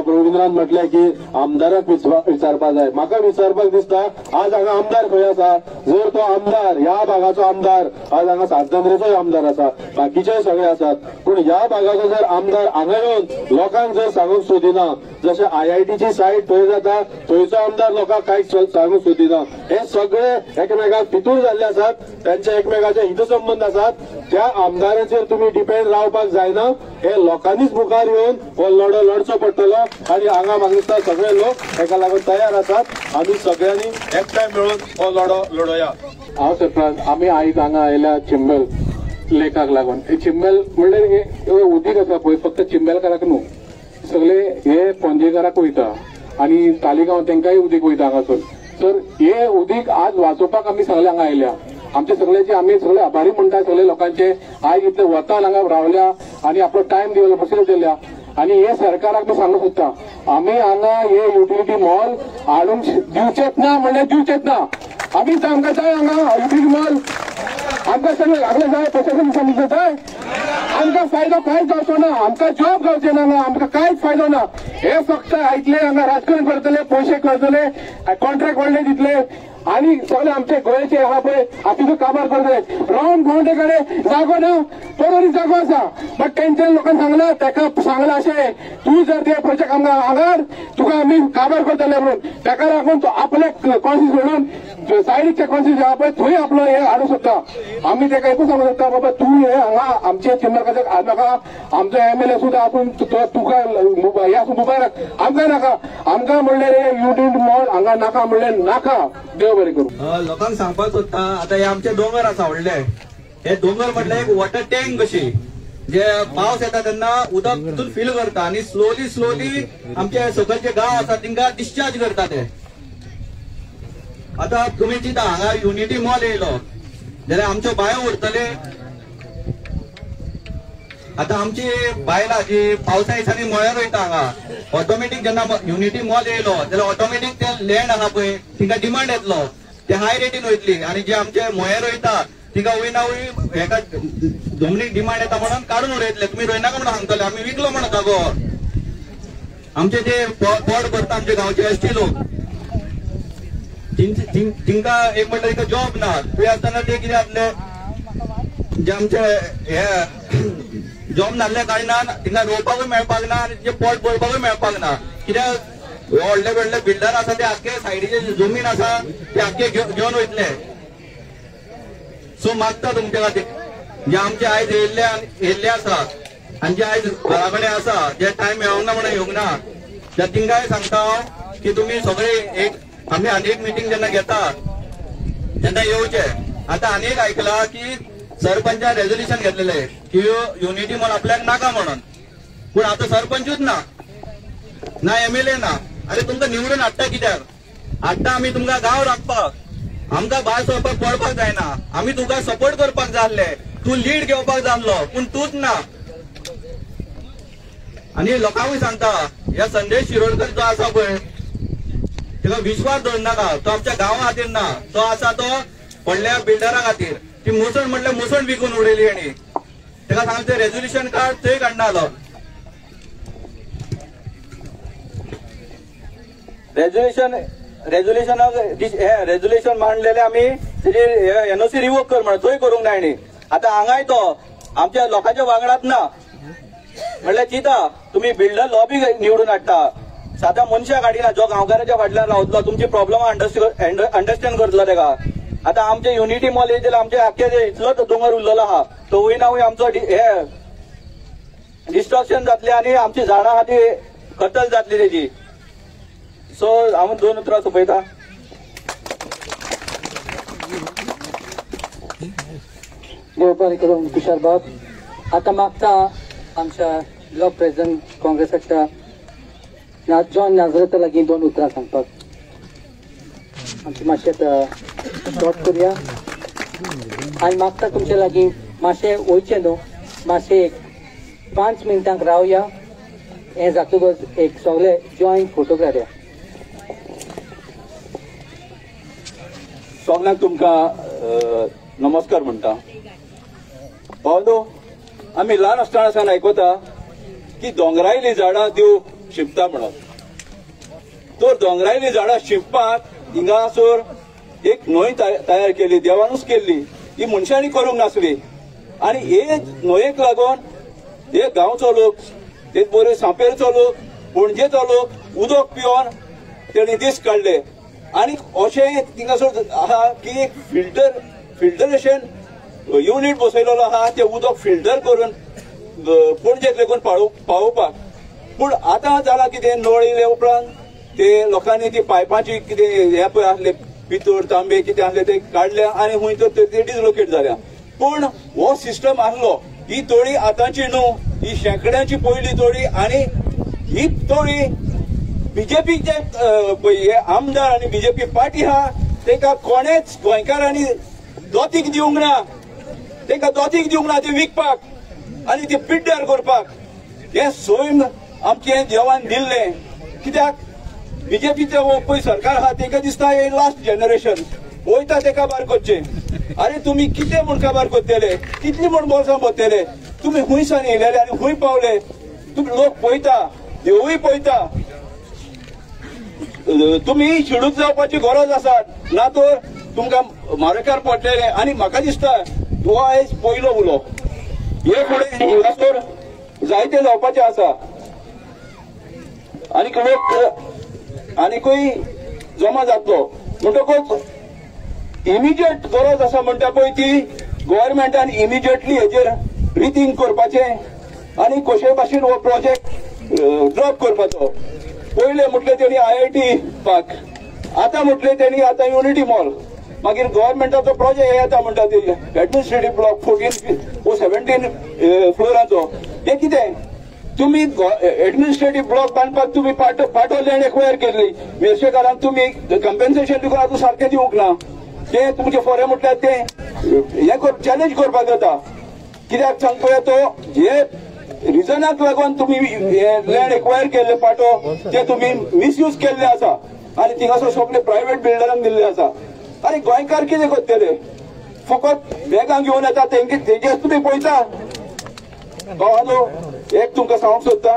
रविंद्रान म्हटलें की आमदाराक विचारपाक जाय. म्हाका विचारपाक दिसता आज हांगा आमदार खंय आसा? जर तो आमदार ह्या भागाचो आमदार, आज हांगा सातजंद्रेचोय आमदार आसा, बाकीचेय सगळे आसात, पूण ह्या भागाचो जर आमदार हांगा येवन लोकांक जर सांगूंक सोदिना, जशें IITची सायट थंय जाता थंयचो आमदार लोकांक कांय सांगूंक सोदिना, हे सगळे एकमेकाक पितूर जाल्ले आसात, तांचे एकमेकाचे हितसंबंद आसात. त्या आमदाराचेर तुमी डिपेंड रावपाक जायना, हे लोकांनीच मुखार येवन हो लढो लढचो पडटलो. आनी हांगा म्हाका दिसता सगळे लोक हेका लागून तयार आसात. आमी सगळ्यांनी एकठांय मेळून हो लढो लढोया. हांव सरप्राज, आमी आयज हांगा आयल्या चिंबल लेकाक लागून. चिंबल म्हणल्यार हे उदीक आसा पळय, फक्त चिंबलकाराक न्हू, सगळे हे पणजेकाराक वयता आनी तालिगांव तेंकांय उदीक वयता हांगासून. तर हे उदीक आज वाचोवपाक आमी सगळे हांगा आयल्या. आमचे सगळ्याचे आमी सगळे आभारी म्हणटा सगळे लोकांचे, आयज इतले वतान हांगा रावल्या आनी आपलो टायम दिवला बसले दिल्या. आनी हे सरकाराक मी सांगूंक सोदता, आमी हांगा हे युटिलिटी मॉल हाडूंक दिवचेच ना म्हणल्यार दिवचेच ना. आमी आमकां जाय हांगा युटिलिटी मॉल, आमकां सगळें आगलें जाय, प्रशासन समजूं जाय. आमकां फायदो कांयच जावचो ना, आमकां जॉब गावचे ना, आमकां कांयच फायदो ना. हे फक्त आयतले हांगा राजकारण करतले, पयशे करतले, कॉन्ट्रॅक्ट व्हडले दितले आनी सगळे आमचे गोंयचे आहा पळय हातीचो काबार करतले. रावंड भोंवडे कडेन जागो ना, बरोबर जागो आसा, बट तेंच्या लोकांक सांगला, ताका सांगला अशें, तूं जर ते प्रोजेक्ट आमकां हांगार तुका आमी काबार करतले म्हणून. ताका लागून तो आपले कॉन्सिस म्हणून सायडीचे कॉन्सिस आहा पळय थंय आपलो हे हाडूंक सोदता. आमी ताका एकूच सांगूंक सोदता, बाबा तूं हे हांगा आमचे चिंबलकाचे नाका, आमचो एमएलए सुद्दां आसून तुका हे आसून मुबारक, आमकां नाका. आमकां म्हणल्यार हे युनिट मॉल हांगा नाका म्हणल्यार नाका. देव बरें करूं. लोकांक सांगपाक सोदता, आतां हे आमचे दोंगर आसा व्हडले, हे दोंगर म्हटल्यार एक वॉटर टँक कशी, जे पावस येता तेन्ना उदक तितून फील करता आनी स्लोली स्लोली आमचे सकलचे गांव आसा तांकां डिस्चार्ज करता ते. आतां तुमी चिंता, हांगा युनिटी मॉल येयलो जाल्यार आमच्यो बायो उरतले. आतां आमची बायलां जी पावसा दिसांनी मळ्यार वयता हांगा, ऑटोमॅटीक जेन्ना युनिटी मॉल येयलो जाल्यार ऑटोमॅटीक ते लँड आहा पळय तिंका डिमांड येतलो, ते हाय रेटीन वयतली. आनी जे आमचे मळ्यार वयता तिका वय ना वय हेका जमनीक डिमांड येता म्हणून काडून उडयतले, तुमी रोयनाका म्हणून सांगतले, आमी विकलो म्हणून जागो. आमचे जे पोट भरता आमचे गांवचे एसटी लोक, तिंका एक म्हणल्यार तिका जॉब ना, थंय आसतना ते कितें जातले, जे आमचे हे जॉब नासल्या कारणान तिंका रोवपाकूय मेळपाक ना आनी तिचें पोट भरपाकूय मेळपाक ना. कित्याक व्हडले व्हडले बिल्डर आसा ते आख्खे सायडीचे जमीन आसा ते आख्खे घेवन वयतले. सो मागता तुमच्या खातीर जे आमचे आयज येयल्ले आसा आनी जे आयज घरा कडेन आसा, जे टायम मेळोंक ना म्हणून येवंक ना, त्या तिंकाय सांगता हांव की तुमी सगळे एक आमी आनी एक मिटींग जेन्ना घेता तेन्ना येवचे. आतां आनी एक आयकला की सरपंचान रेजोल्युशन घेतलेले की युनिटी मॉल आपल्याक नाका म्हणून, पूण आतां सरपंचूच ना, ना एमएलए ना. अरे तुमकां निवडून हाडटा कित्याक हाडटा? आमी तुमकां गांव राखपाक, आमकां भायर सरपाक पडपाक जायना, आमी तुका सपोर्ट करपाक जाय आसले, तूं लीड घेवपाक जाय आसलो, पूण तूंच ना. आनी लोकांकूय सांगता, ह्या संदेश शिरोडकर जो आसा पळय ताका विश्वास दवरनाका, तो आमच्या गांवा खातीर ना, तो आसा तो व्हडल्या बिल्डरा खातीर. ती मुसण म्हटल्यार मुसण विकून उडयली आनी ताका सांगलें रेजोल्युशन काड, थंय काडना आलो. रेजोल्युशनाक हे रेजोल्युशन मांडलेले आमी तेजी एनओसी रिवोक कर म्हणून, थंय करूंक ना हेणी. आतां हांगाय तो आमच्या लोकांच्या वांगडात ना म्हणल्यार चिंता, तुमी बिल्डर लॉबी निवडून हाडटा, सादा मनशाक हाडिना जो गांवकाराच्या फाटल्यान रावतलो, तुमची प्रॉब्लम अंडरस्टँड करतलो तेका. आतां आमचे युनिटी मॉल येयले जाल्यार आमचे आख्खे इतलोच दोंगर उरलेलो आहा, तो वय ना वय आमचो हे डिस्ट्रक्शन जातलें आनी आमची झाडां आहा ती कत्तल जातली तेजी. सो हांव दोन उतरां सोंपयता. देव बरें करूं तुषार बाब. आतां मागता आमच्या ब्लॉक प्रेसिडेंट काँग्रेसाच्या जॉन नाजरेता लागीं दोन उतरां सांगपाक. आमची मातशें शॉर्ट करुया आनी मागता तुमच्या लागीं मातशें वयचें न्हू, मातशें एक 5 मिनटांक रावया, हें जातकच एक सगळे जॉयंट फोटो काडया. सगळ्यांक तुमकां नमस्कार म्हणटा. भावनो, आमी ल्हान आसतना सावन आयकता की दोंगरायलीं झाडां देव शिंपता म्हणून. तर दोंगरायलीं झाडां शिंपपाक हिंगासर एक न्हंय तयार केली, देवानूच केल्ली, ही मनशांनी करूंक नासली. आनी हे न्हंयेक लागून हे गांवचो लोक, तेच बरोबर सांपेरचो लोक, पणजेचो लोक उदक पिवन तेणी दीस काडले. आनी अशें थिंगासर आहा की एक फिल्टरेशन युनीट बसयलेलो आहा, तें उदक फिल्टर करून पणजेक लेगून पावोवपाक. पूण आतां जालां कितें, नळ येयले उपरांत ते लोकांनी ती पायपाची कितें हें पळय आसले पितूळ तांबे कितें आसले ते काडले आनी खंय तर ते डिसलोकेट जाल्या. पूण हो सिस्टम आसलो, ही तळी आतांची न्हू, ही शेंकड्यांची पयली तळी आनी ही तळी बीजेपीचे हे आमदार आनी बीजेपी पार्टी आहा तांकां कोणेच गोंयकारांनी दोतीक दिवंक ना, तांकां दोतीक दिवंक ना ते विकपाक आनी ते पिड्ड्यार करपाक. हें सैम आमचें देवान दिल्लें. कित्याक बीजेपीचे पळय सरकार आहा तांकां दिसता हें लास्ट जनरेशन वयता ते काबार करचें. अरे तुमी कितें म्हूण काबार करतले, कितली म्हूण बोल्सां भरतले? तुमी खूंय सान येयलेले आनी खूंय पावले? तुमी लोक पळयता, देवूय पळयता. तुमी शिडूक जावपाची गरज आसा, ना तर तुमकां मारेकार पडटले. आनी म्हाका दिसता हो आयज पयलो उलो, हे फुडें हांगासर जायते जावपाचें आसा आनी लोक आनीकूय जमा जातलो. म्हणटकूच इमिजिएट गरज आसा म्हणटा पळय ती गव्हर्मेंटान इमिजिएटली हेजेर रिथींक करपाचें आनी कशे भाशेन हो प्रोजेक्ट ड्रॉप करपाचो. पयले म्हटलें तेणी IIT park, आतां म्हटलें तेणी आतां युनिटी मॉल, मागीर गव्हर्मेंटाचो प्रोजेक्ट येता म्हणटा ते एडमिनिस्ट्रेटीव ब्लॉक 14 वो 17 फ्लोराचो. हें कितें तुमी एडमिनिस्ट्रेटीव ब्लॉक बांदपाक तुमी पाटो लँड एक्वायर केल्ली, मेरशेकारांक तुमी कंपेन्सेशन दिवन आजून सारकें दिवंक ना. ते तुमचे फोरे म्हटल्यार ते हें चॅलेंज करपाक जाता. कित्याक सांग पळया, तो हे रिजनाक लागून तुमी लँड एक्वायर केल्ले पाटो ते तुमी मिसयूज केल्ले आसा आनी थिंगासर सगळे प्रायवेट बिल्डरांक दिल्ले आसा. आनी गोंयकार कितें करतले? फकत बॅगां घेवन येता तेंचेच तुमी पळयता. भावानो, एक तुमकां सांगूंक सोदता,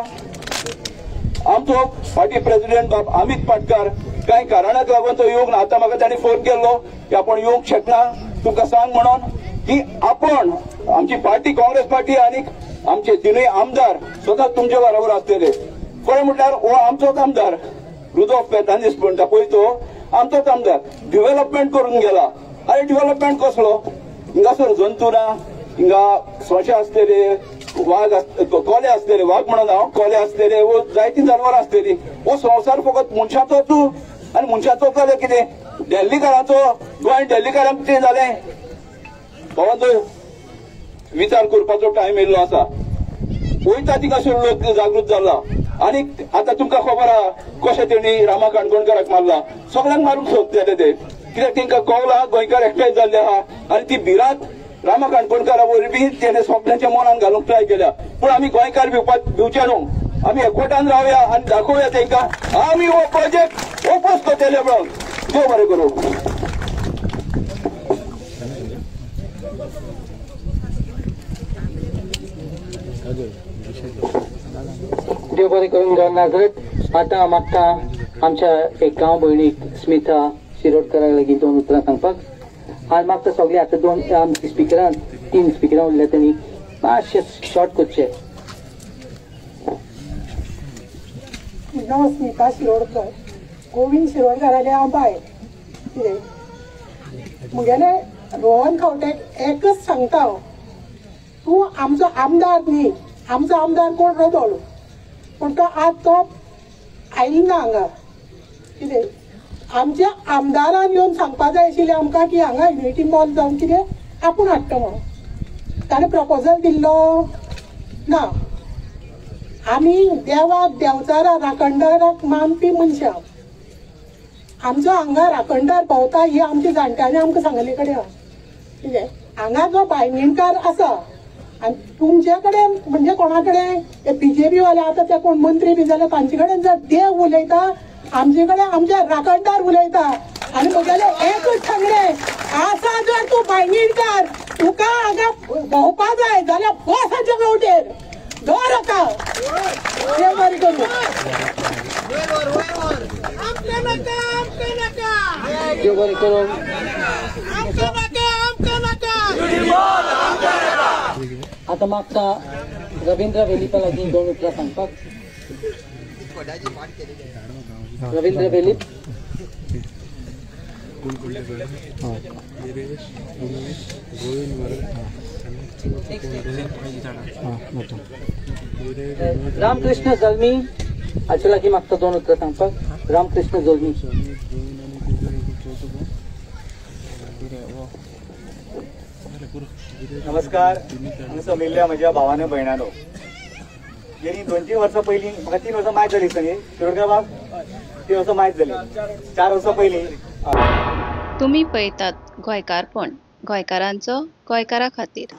आमचो पार्टी प्रेसिडेंट बाब अमित पाटकार कांय कारणाक लागून तो येवंक ना. आतां म्हाका ताणें फोन केल्लो की आपूण येवंक शकना, तुमकां सांग म्हणून की आपण आमची पार्टी काँग्रेस पार्टी आनी आमचे तिनूय आमदार सदांच तुमचे बरोबर आसतले. खरें म्हटल्यार हो आमचोच आमदार रुदोल्फ फेर्नांदीस म्हणटा पळय, तो आमचोच आमदार डिवेलपमेंट करून गेला. आनी डिवेलपमेंट कसलो? हिंगासर जंतू ना, हिंगा सोंशे आसतले, वाग कोले आसतले, वाग म्हणून हांव कोले आसतले, वो जायतीं जनावरां आसतली. हो संवसार फकत मनशाचो तूं आनी मनशाचो जाल्यार कितें दिल्लीकारांचो? गोंय दिल्लीकारांक कितें जालें? भावाचो विचार करपाचो टायम येयल्लो आसा. वयता थिंगासर लोक जागृत जाला. आनी आतां तुमकां खबर आहा कशें तेणी रामा काणकोणकाराक मारला, सगळ्यांक मारूंक सोदताले ते. कित्याक तेंकां कळ्ळां गोंयकार एकठांय जाल्ले आहा आनी ती भिरांत रामा काणकोणकारा वरवीं तेणे सगळ्यांच्या मनान घालूंक ट्राय केल्या. पूण आमी गोंयकार भिवचे न्हू, आमी एकवटान रावया आनी दाखोवया तेंकां आमी हो प्रोजेक्ट ओपोज करतले म्हणून. देव बरें करूं. देव बरें करून जॉन नाजरत. आतां मागता आमच्या एक गांव भयणीक स्मिता शिरोडकरा लागीं दोन उतरां सांगपाक. आज मागता सगळे आतां दोन आमच्या स्पिकरान 3 स्पिकरां उरल्या तेणी मातशें शॉर्ट करचें. नांव स्मिता शिरोडकर, गोविंद शिरोडकराले हांव बायल. कितें म्हगेले रोहन खंवट्याक एकच सांगता हांव, तूं आमचो आमदार न्ही, आमचो आमदार कोण रोदोल, पूण तो आज तो आयलो ना हांगा. कितें आमच्या आमदारान येवन सांगपा जाय आशिल्लें आमकां की हांगा युनिटी मॉल जावन कितें आपूण हाडटा म्हणून. ताणें प्रपोजल दिल्लो ना. आमी देवाक देंवचारा राखणदाराक मानपी मनशां. आमचो हांगा राखणदार भोंवता ही आमच्या जाणट्यांनी आमकां सांगले कडेन आहा. कितें हांगा जो बायंगिणकार आसा आनी तुमचे कडेन म्हणजे कोणा कडेन बीजेपी वाले आतां ते कोण मंत्री बी जाल्यार तांचे कडेन जर देव उलयता, आमचे कडेन आमचे राखणदार उलयता. आनी म्हगेलें एकूच सांगणें आसा, जर तूं बायंगिणकार तुका हांगा भोंवपा जाय जाल्यार बस हाच्या गांवटेर दवर हाका. देव बरें करूं. देव बरें करूं. आतां मागता रवींद्र वेलिपा लागीं दोन उतरां सांगपाक. रवींद्र वेलीप. रामकृष्ण जल्मी हाचे लागीं मागता दोन उतरां सांगपाक. रामकृष्ण जल्मी. नमस्कार. हांगा जमिल्ल्या म्हज्या भावानो भयणानो, गेली 2-3 वर्सां पयलीं म्हाका 3 वर्सां मायज जाली न्ही शिरोडकर बाब, 3 वर्सां मायज जाली, 4 वर्सां पयलीं. तुमी पळयतात गोंयकारपण, गोंयकारांचो गोंयकारा खातीर.